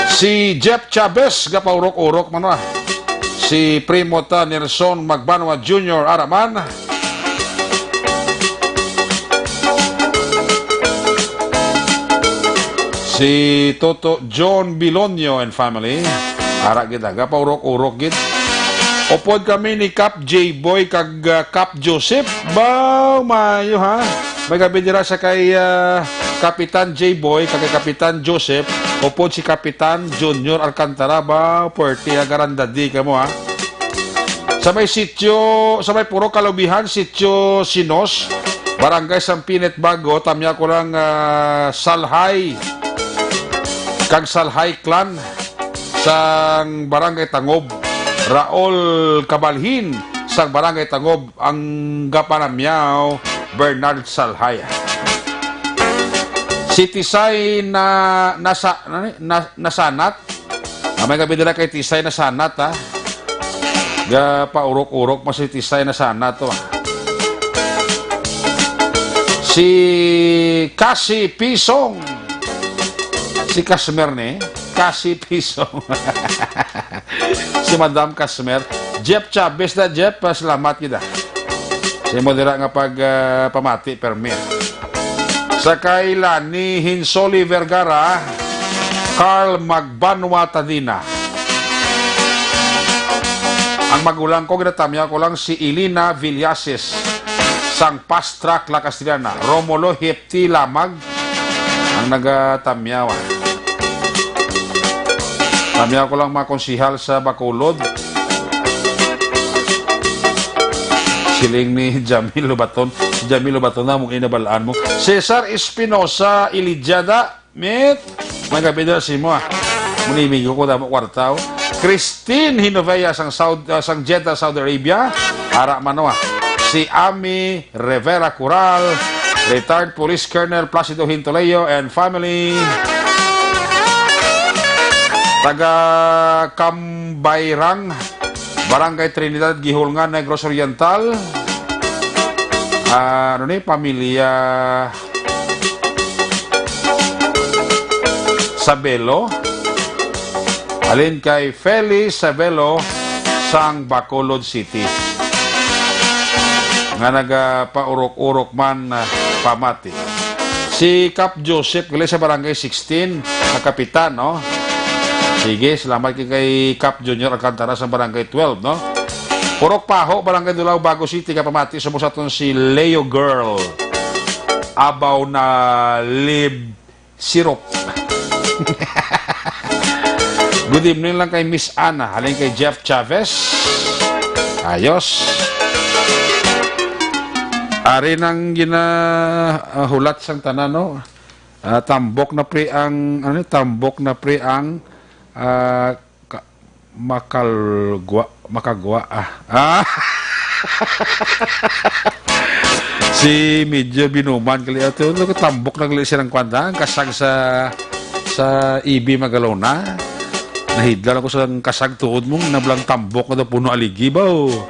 Si Jeff Chavez, gapaurok-urok man, ah. Si Primo ta Nelson Magbanwa Junior, ara man. Si Toto John Bilonio and family. Ara gid, aga, paurok-urok gid. Upod kami ni Cap J Boy kag, ah, Cap Joseph. Baw, maayo, ha? May gabi dira sa kay, ah, Kapitan J Boy kag kay Kapitan Joseph. Upod si Kapitan Junior Alcantara. Baw, puwerte, ha? Garandadi kamo, ha? Sa may sitio, sa may Purok Kalubihan, Sitio Sinos, Barangay San Pinet Bago, tamya ko lang, ah, Salhay kag Salhay Clan sang Barangay Tangob, Raul Kabalhin sang Barangay Tangob, ang gapanamyaw, Bernard Salhay. Si Tisay na, nasa, na, na, Nasanat, Ah, may gabi dira kay Tisay Nasanat, ha. Gapaurok-urok mo si Tisay Nasanat to, ha. Si Kasi Pisong. Si Kasmer ni. Kasi Pisong. Si Madam Kasmer. Jeff Chavez na, Jeff. Pasalamat kita. Sa imo dira nga pag, ah, pamati, permi. Sa kay Lani Hinsoli Vergara, Carl Magbanwa Tadina. Ang magulang ko, ginatamya ko lang si Elena Villasis, sang Fast Track La Castellana, Romulo Hepti Lamag, ang nagatamyaw, ah. Tamyaw ko lang mga konsihal sa Bacolod. Siling ni Jamil Lubaton. Si Jamil Lubaton na mong inabalaan mo. Cesar Espinosa Ilijada, mit. May gabi dira si mo, ah. Munimigo ko damo kwarta, oh. Christine Hinovea sang Saud-, ah, sang Jeddah, Saudi Arabia. Ara man, oh, ah. Si Ami Rivera Cural, retired Police Colonel Placido Hintoleo and family. Taga Cambayrang, Barangay Trinidad, Guihulngan, Negros Oriental. Ah, ano ni, pamilya, Sabelo. Halin kay Feli Sabelo sang Bacolod City, nga nagapaurok-urok man, ah, pamati. Si Kap Joseph gali sa Barangay sixteen, na kapitan, no? Sige, salamat kay, kay Kap Junior Alcantara sa Barangay twelve, no? Purok Paho, Barangay Dulao, Bago City, kapamati. Subong sa aton si Leo Girl. Abaw na lib sirop. Good evening lang kay Miss Ana, halin kay Jeff Chavez. Ayos. Ari nang gina, ah, hulat sang tanan, no? Ah, tambok na pre ang, ano, tambok na pre ang, ah, ka-, makalgwa, makagwa, ah. Ah! Si medyo binuman gali ato, no, tambok na gali siya ng kwanta, ang kasag sa, sa E B Magalona. Nahidlan ako sa kasag tuod mo, nablang tambok na daw puno aligi ba, oh.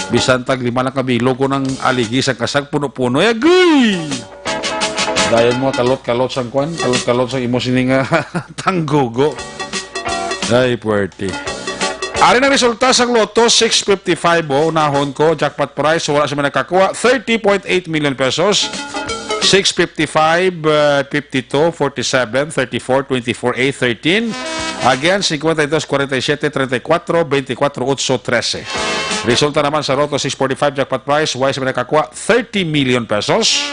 Bisan tag lima lang ka bilog ko ng aligi sa kasag, puno-puno. Ay, agoy! Dayon mo, kalot-kalot sang kwan, kalot-kalot sang imo sini nga tanggogo. Ay, puwerte. Ari ang resulta sang Lotto six fifty-five, oh, unahon ko, jackpot prize, wala sa may nakakuha, thirty point eight million pesos. Six fifty-five, uh, fifty-two, forty-seven, thirty-four, twenty-four, eight, thirteen. Again, cincuenta y dos, cuarenta y siete, treinta y cuatro, veinticuatro, ocho, trece. Resulta naman sa Lotto six forty-five jackpot prize, wala sa may nakakuha, thirty million pesos.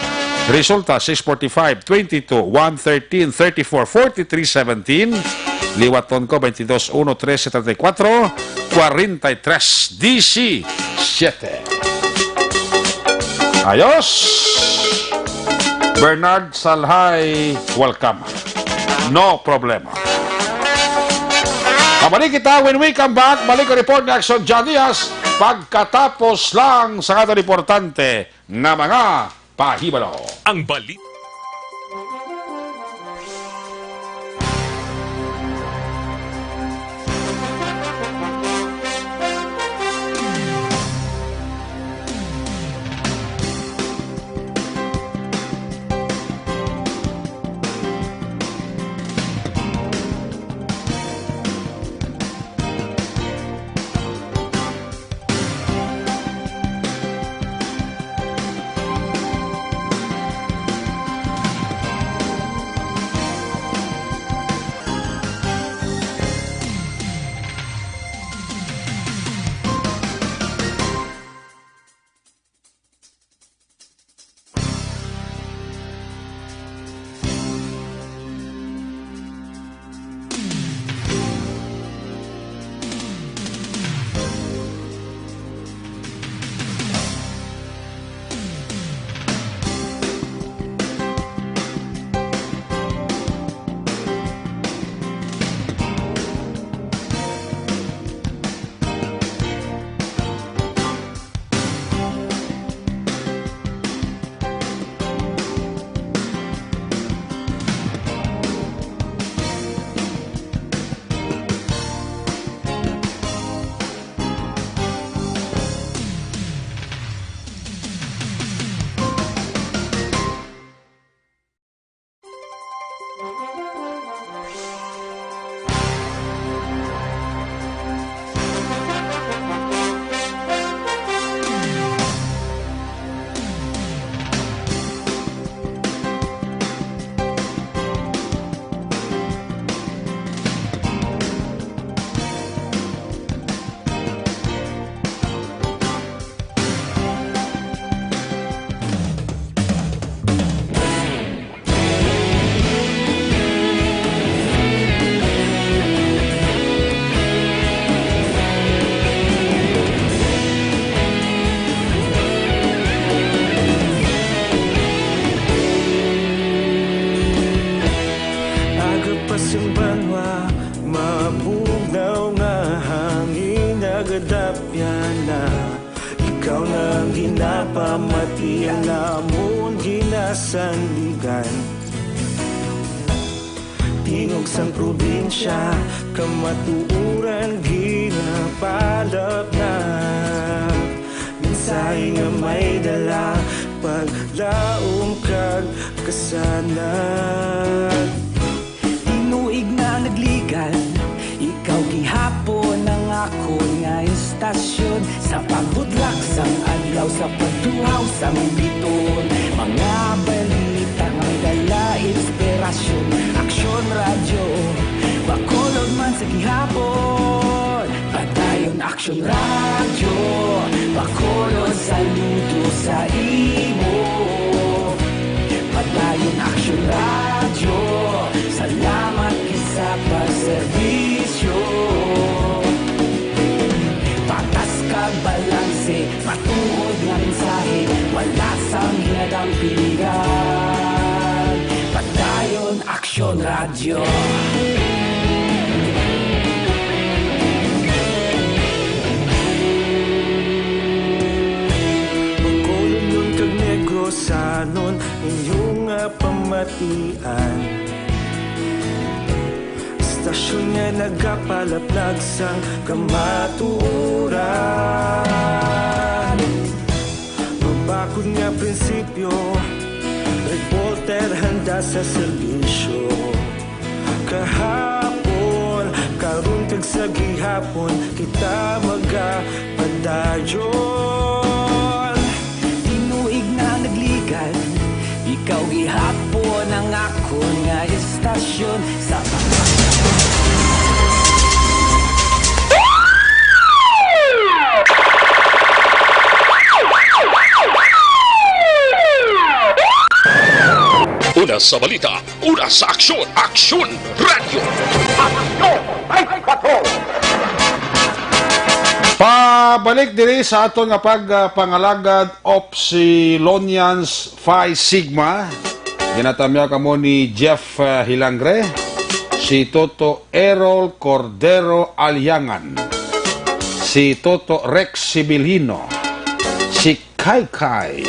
Resulta, six forty-five, twenty-two, one thirteen, thirty-four, forty-three, seventeen. Liwaton ko, twenty-dos, uno, trese, treinta y cuatro, cuarenta y tres, diecisiete. Ayos! Bernard Salhay, welcome. No problema. Mabalik kita when we come back. Balik ang report ni Action John Diaz pagkatapos lang sa aton importante nga mga pahibalo. Ang balik. Aga pa sing banwa, mabugnaw nga hangin nagadapyan na. Ikaw na ang ginapamati, ang amon ginasandigan. Tingog sang probinsya, kamatuoran ginapalapnap. Mensahe nga may dala, paglaom kag kasanag. Tinuig Sa pagbudlak sang adlaw, sa pagtuhaw sang biton, mga balita nga may dala inspirasyon. Aksyon Radyo, Bacolod man sa gihapon. Padayon Aksyon Radyo, Bacolod saludo sa imo. Padayon Aksyon Radyo, salamat gid sa pagserbisyo. Patas kag balanse, matuod nga mensahe, wala sang hinadang pilihan. Padayon Aksyon Radyo. Bacolodnon kag Negrosanon, inyo nga pamatian. Istasyon nga nagapalaplag sang kamatuoran. Mabakod nga prinsipyo, reporter handa sa serbisyo. Kahapon, karon kag sa gihapon, kita magapadayon. Tinuig na nagligad, ikaw gihapon ang akon nga istasyon sa Una sa balita, una sa aksyon, Aksyon Radyo. Aksyon twenty-four. Pabalik diri sa aton nga pag, ah, pangalagad, Opsilonians Phi Sigma. Ginatamyaw kamo ni Jeff, ah, Hilangre, si Toto Errol Cordero Aliangan, si Toto Rex Sibilino, si Kai Kai,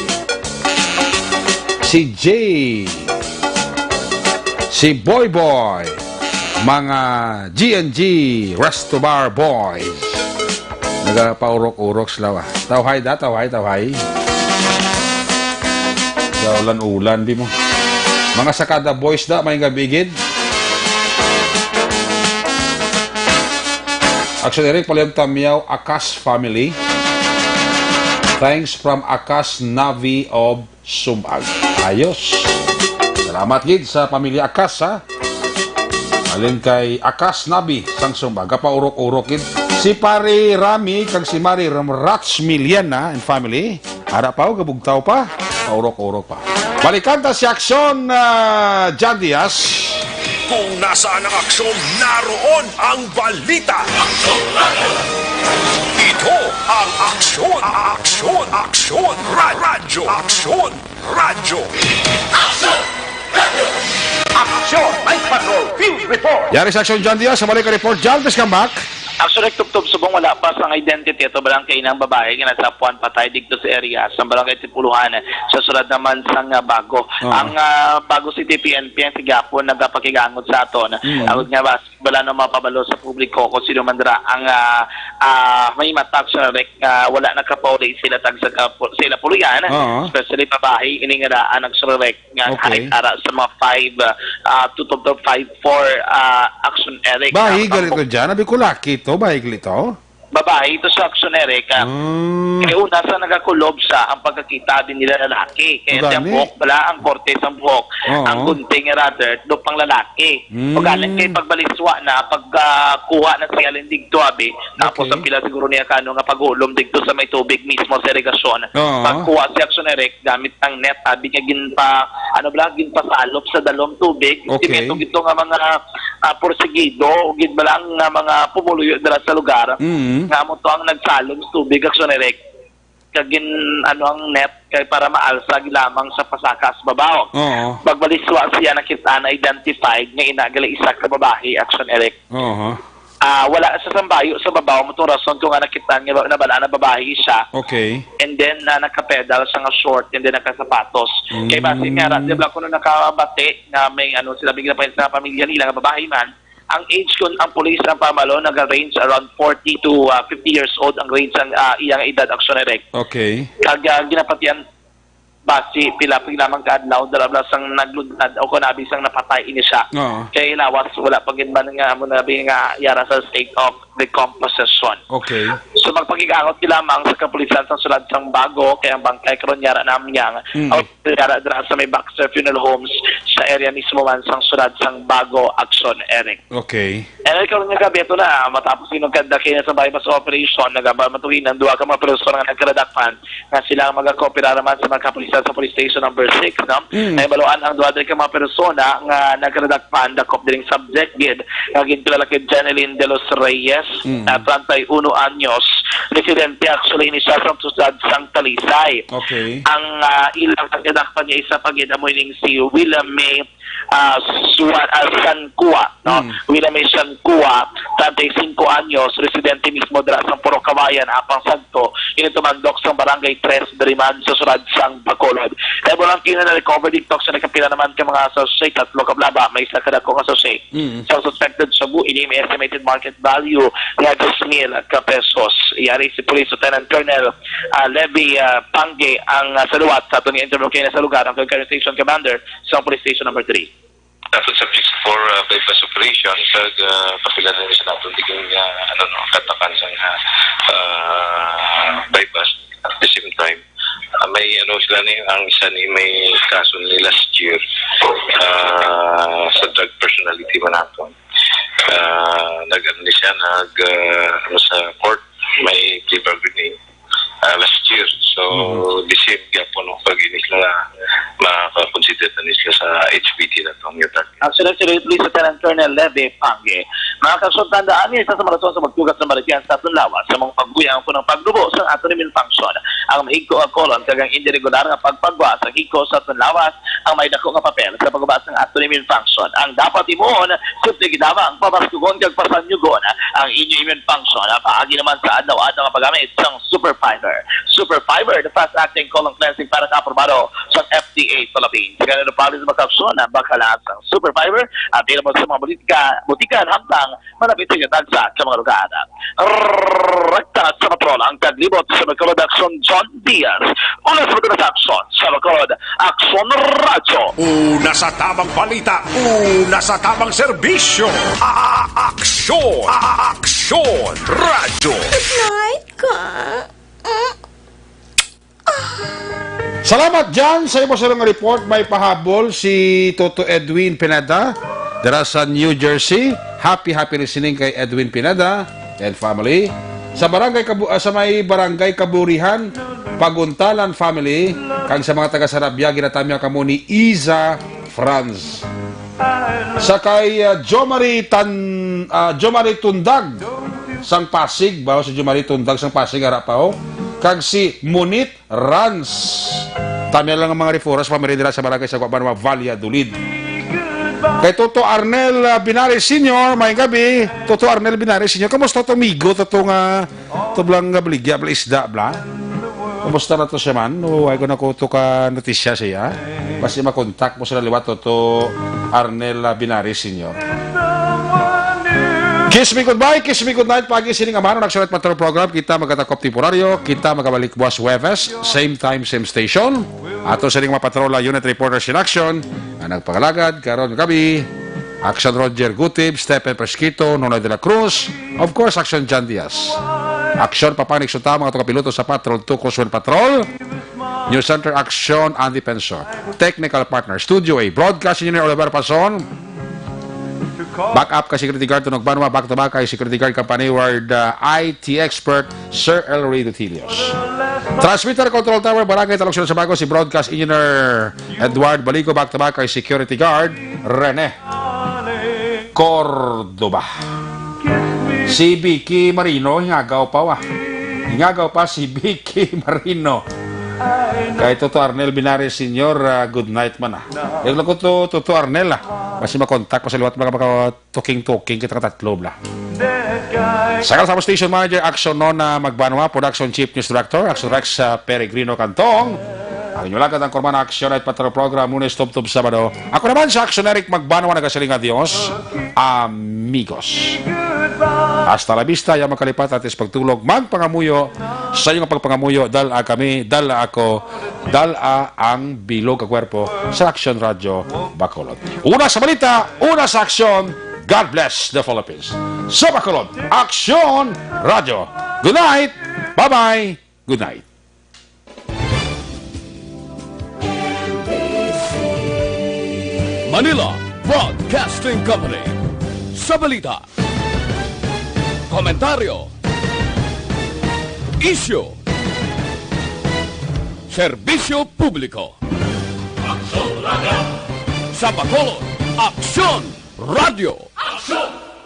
si Jay, si Boy Boy, mga G N G Resto Bar Boys. Nagapaurok-urok sila, ah. Tawhay da, tawhay, tawhay. Sa ulan-ulan, di mo. Mga Sakada Boys da, may nga bigid. Action Eric, Paliang Tamyaw, Akas family. Thanks from Akas Navi of Sumbag. Ayos. Salamat gid sa pamilya Akas, ha. Alin kay Akas Nabi sang Sumbag, gapaurok-urok gid. Si Pare Rami kag si Mari Ram-, Rats Miliana and family. Ara pa, oh, gabugtaw pa. Paurok-urok pa. Balikan ta si Aksyon, ah, John Diaz. Kung nasaan ang aksyon, naroon ang balita. Ito ang Aksyon, Aksyon, Aksyon, Ra-, Radyo, Aksyon, Radyo. Aksyon! Night Patrol Field Report! Yari sa Aksyon, John Diaz. Sa balik ang report, John, please come back. Actually, tubtob subong wala pa sang identity ato, barangay, nang babae nga nasapuan patay didto sa area sang Barangay Tipuluhan, sa sulod naman sang, ah, Bago. Oo. Ang, ah, Bago City P N P ang tigapon nagapakigangot sa aton. Mm. Agud nga bas-, wala na mapabalo sa publiko kung sino man dira ang, ah, ah, may matak sa rek, ah, wala nakapauli sila tag sa kapu-, sa ila puloy-an, Oo. especially babae, ini nga daan nagsurrek nga Okay. kahit ara sa mga five, ah, ah, two to five, four, ah, Action Eric, Bahi ah, gali to dyan. Abi ko laki to, bahi gali to. Babae ito sa Action Eric, ah. Mm. Kay una sa nagakulob sa ang pagkakita din nila lalaki. Kaya Gani. Ang buhok pala, ang korte sa buhok, Oo. ang gunting rather, do pang lalaki. Mm. Pag galing kay pagbaliswa na, pag, ah, kuha na siya lindig tuabi, tapos Okay. ang pila siguro niya kano nga paghulom didto sa may tubig mismo sa irigasyon. Oo. Pagkuha si Action Eric, gamit ang net, abi nga ginpa-, ano bala, ginpasalop sa dalom tubig. Okay. Simento gito nga mga, ah, porsigido, o gid bala nga mga pumuluyo dira sa lugar. Mm. Nga mo to ang nagsalom sa tubig, Action Eric. Kag gin-, ano ang net kay para maalsa lamang sa pasaka sa babaw. Oo. Pagbaliswa siya nakita na identified nga ina gali isa ka babae, Action Eric. Oo. Ah, wala sa sambayo sa babaw mo tong rason kung nga nakita nga ba-, nabala na babae siya. Okay. And then, ah, naka-pedal siya nga short and then naka-sapatos. Kay basi Mm. nga ra, di ba, kuno nakabati nga may ano sila, bigla pa sa pamilya nila nga babae man. Ang age kun ang pulis ang pamalo naga-range around forty to, ah, fifty years old ang range ang, ah, iyang edad, Action Eric. Okay. Kag, ah, ginapatian basi pila pa lamang ka adlaw dala bala sang naglugad o kon abi sang napatay ini siya. Oo. Kay lawas, wala pa gid man nga amo na bi nga yara sa state of decomposition. Okay. So, magpakigangot gid lamang sa kapulisan sa sulad sang Bago, kay ang bangkay karon yara namyang Mm. o yara dira sa may Baxter Funeral Homes sa area mismo man sang sulad sang Bago, Action, Eric. Okay. And karon nga gabi, ito na, matapos inong kadaki na sa buy-bust operation, nagabal matuhin ang duha ka mga persona nga nagkaladakpan nga sila ang magakooperar naman sa mga kapulisan sa Police Station Number Six, no? Mm. Nahibaluan ang duha diri ka mga persona nga nagkaladakpan, dakop diring subject gid nga ginkilala kay Jenilyn de los Reyes, Mm. ah, treinta y uno anyos, residente actually ini siya sa syudad sang Talisay. Okay. Ang, ah, ilang nagkaladakpan nga isa pa gid amo ining si Wilame ah, Suwa-, ah, Sancua, no? Mm. Wilame Sancua, treinta y cinco anyos, residente mismo dira sa Purok Kawayan, apang sadto, ini tumandok sa Barangay Tres diri man sa sulad sang Bacolod. Kay mo lang kina na-recover dito sa nakapila naman ka mga sachet, tatlo ka blaba, may isa ka dako nga sachet. Mm. Sa suspected shabu, ini may estimated market value nga dos mil ka pesos. Yari si Police Lieutenant Colonel, ah, Levy, ah, Pangge ang, ah, saluwat sa aton nga interview kay na sa lugar ang Kagkari Station Commander sa Police Station Number Three. Dapat subject for, uh, buy-bust operation sa, uh, kapila na sa naton digin nga, ano, no, katakan sa nga, uh, buy-bust. At the same time, uh, may, ano, sila ni, ang isa ni may kaso ni last year, uh, sa drug personality man naton. Uh, nag, ano ni siya, nag, uh, ano, sa court, may plea bargaining, uh, last year. So, Mhm. the same gyapon, no, pag ini sila, makakonsider na ni sila sa H B T na itong nga target. Actually, actually, Police Lieutenant Colonel Levy Pangge. Mga kasunod, tandaan niyo, isa sa mga rason sa pagtugas ng maritiyan sa aton lawas sa mga pagbuya ang punang paglubo sa aton immune function. Ang mahigko nga colon kag ang indi regular nga pagpagwa sa higko sa aton lawas ang may dako nga papel sa pagubas sang aton immune function. Ang dapat himuon, simple gid lamang, pabaskugon kag pasanyugon ang inyo immune function. Paagi naman sa adlaw-adlaw nga paggamit sang Super Fiber. Super Fiber, the fast-acting colon cleansing product, aprobado sa F D A Philippines. Kaya ano pa rin sa mga kapsyon, ang bakalas sang Super Fiber, available sa mga butika, butika, hamtang malapit sa inyo tagsa ka mga lugar. Rekta sa patrol ang taglibot sa Bacolod, Aksyon John Diaz. Una sa Bacolod, Aksyon sa Bacolod, Aksyon Radyo. Una sa tamang balita, una sa tamang serbisyo. A-, a-, Aksyon, a-, a-, Aksyon Radyo. Good night, ka. Mm. Salamat, Jan, sa imo sa nga report. May pahabol si Toto Edwin Pineda dira sa New Jersey. Happy, happy listening kay Edwin Pineda and family. Sa barangay Kabu-, ah, sa may barangay Kaburihan, Paguntalan family, kag sa mga taga Sarabia, ginatamya kamo ni Iza Franz. Sa kay, ah, Jomari Tan-, ah, Jomari Tundag sang Pasig, ba, si Jomari Tundag sang Pasig, ara pa, oh. Kag si Munit Rans. Tamya lang ang mga referrals, family dira sa barangay sa Guabanwa, Valladolid. Kay Toto Arnel, ah, Binares Senior, may gabi. Toto Arnel Binares Senior, kamusta to, amigo? Toto nga, to blang nga baligya, bla isda, bla? Kamusta na to siya man? O, ay ko na ko to ka notisya siya. Basi makontak mo sila liwat, Toto Arnel, ah, Binares Senior. Kiss me goodbye, kiss me goodnight. Pagi sining amanon, Action at Patrol Program. Kita magatakop temporaryo. Kita magabalik buwas Huwebes. Same time, same station. Ato sining mga patrol, ah, unit reporters in action. Ang nagpangalagad, karon gabi. Action Roger Gutib, Stephen Presquito, Nonoy de la Cruz. Of course, Action John Diaz. Action Papang Nixon Tama, ato kapiloto sa Patrol, Tuko Suel Patrol. News Center Action, Andy Penso. Technical partner, Studio A. Broadcast Engineer Oliver Pason. Back up kay security guard, Tunog Banwa. Back to back kay security guard, Company Ward, uh, I T expert, Sir Elry Dutilios. Transmitter Control Tower, Barangay Talokson sa Bago, si Broadcast Engineer Edward Balico. Back to back kay security guard, Rene Cordoba. Si Vicky Marino, hingagaw pa, wa. Hingagaw pa si Vicky Marino. Kay Toto Arnel Binares Senior, ah, good night man, ah. Yung lagot to, Toto Arnel, ah. Basi makontak ko sa liwat, mga, mga tuking-tuking kita katatlo, bla. Sa Kalsamo Station Manager, Action Nona Magbanwa, Production Chief News Director, Action Rex, ah, Peregrino Cantong. Ang inyong lagad ang Kurman Action at Patrol Program, Lunes tubtob Sabado. Ako naman sa Action Eric Magbanwa, nagasiling nga Dios, amigos. Hasta la vista, ya magkalipat, atis pagtulog, magpangamuyo. Sa inyong pagpangamuyo, dala kami, dala ako, dala ang bilog ka kwerpo sa Aksyon Radyo Bacolod. Una sa balita, una sa aksyon. God bless the Philippines. Sa Bacolod, Aksyon Radyo. Good night. Bye-bye. Good night. Manila Broadcasting Company. Sa balita, komentaryo, isyu, serbisyo publiko. Aksyon Radyo. Sa Bacolod, Aksyon Radyo. Aksyon!